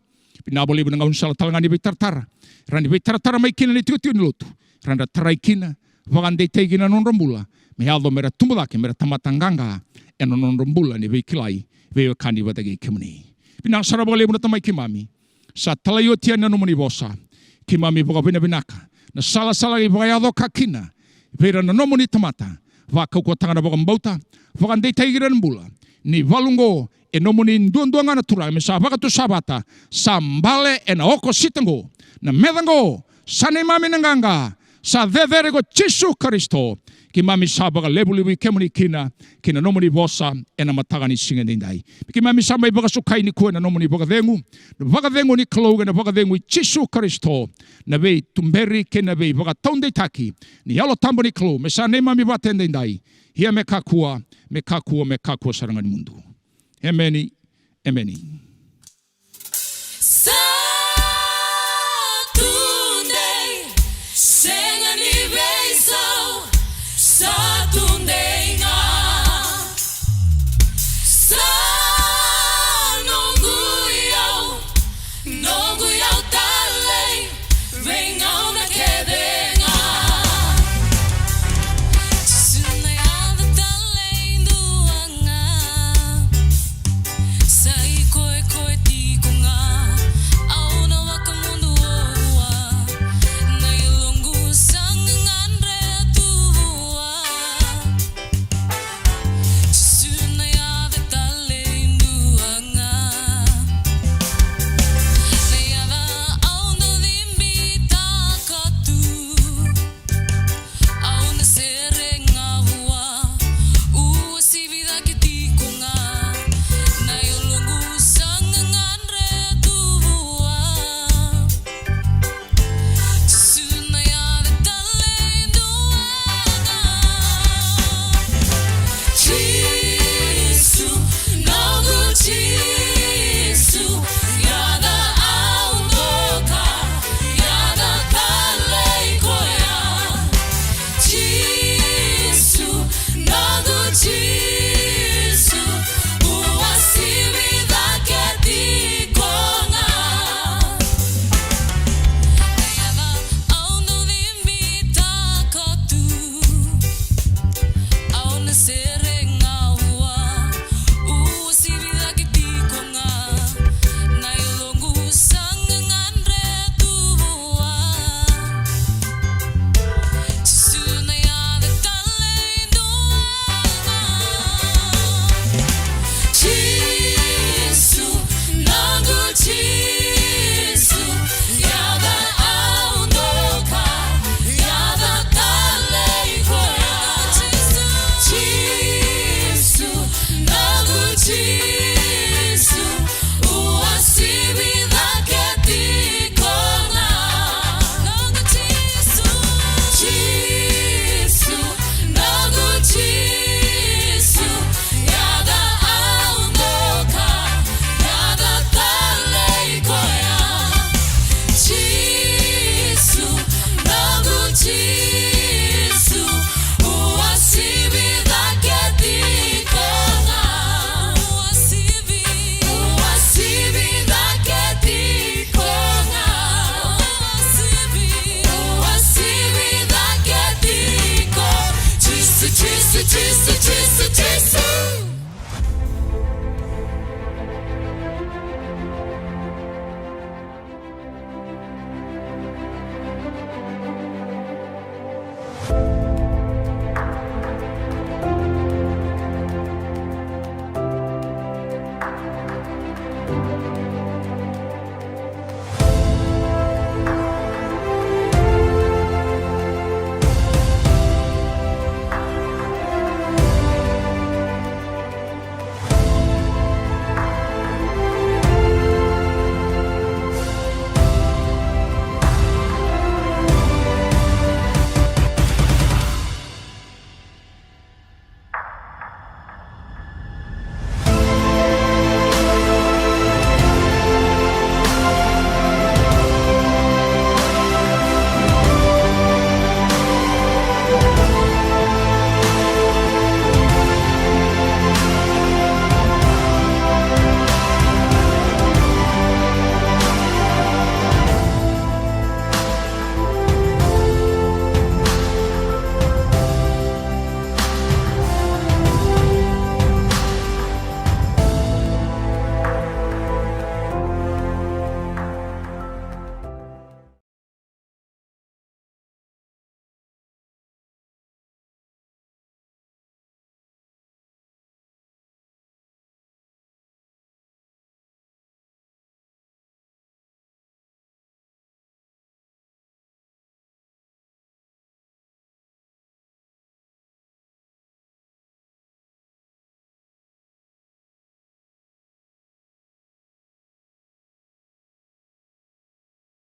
Vinaka vakalevu na gaunisala tale ga ni veitaratara, ra ni veitaratara mai kina na itikotiko ni lotu, ra na tarai kina, vakadeitaki kina na nodra bula me yaco me ra tubu cake me ra tamata qaqa ena nodra bula ni veikilai, veiwekani vata kei kemuni. Vinaka sara vakalevu na Tamai keimami. Sa talai oti yani na nomuni vosa. Keimami vakavinavinaka na salasala e vakayaco ka kina vei ira na nomuni tamata. Vakaukauwataka na vakabauta, vakadeitaki ira na bula ni valu oqo e nomuni duadua ga na Turaga, me sa vakatusa vata, sa bale ena okosita oqo. Na meca oqo sa neimami na qaqa, sa cecere ko Jisu Karisito. Keimami sa vakalevulevui kemuni kina, kei na nomuni vosa ena mataka ni siga edaidai. Keimami sa mai vakasukai nikua ena nomuni vakacegu, na vakacegu ni Kalou kei na vakacegu i Jisu Karisito, na veituberi kei na veivakataudeitaki ni Yalo Tabu ni Kalou, me sa neimami vata edaidai, ia me kakua, me kakua, me kakua sara ga ni mudu. Emeni. Emeni.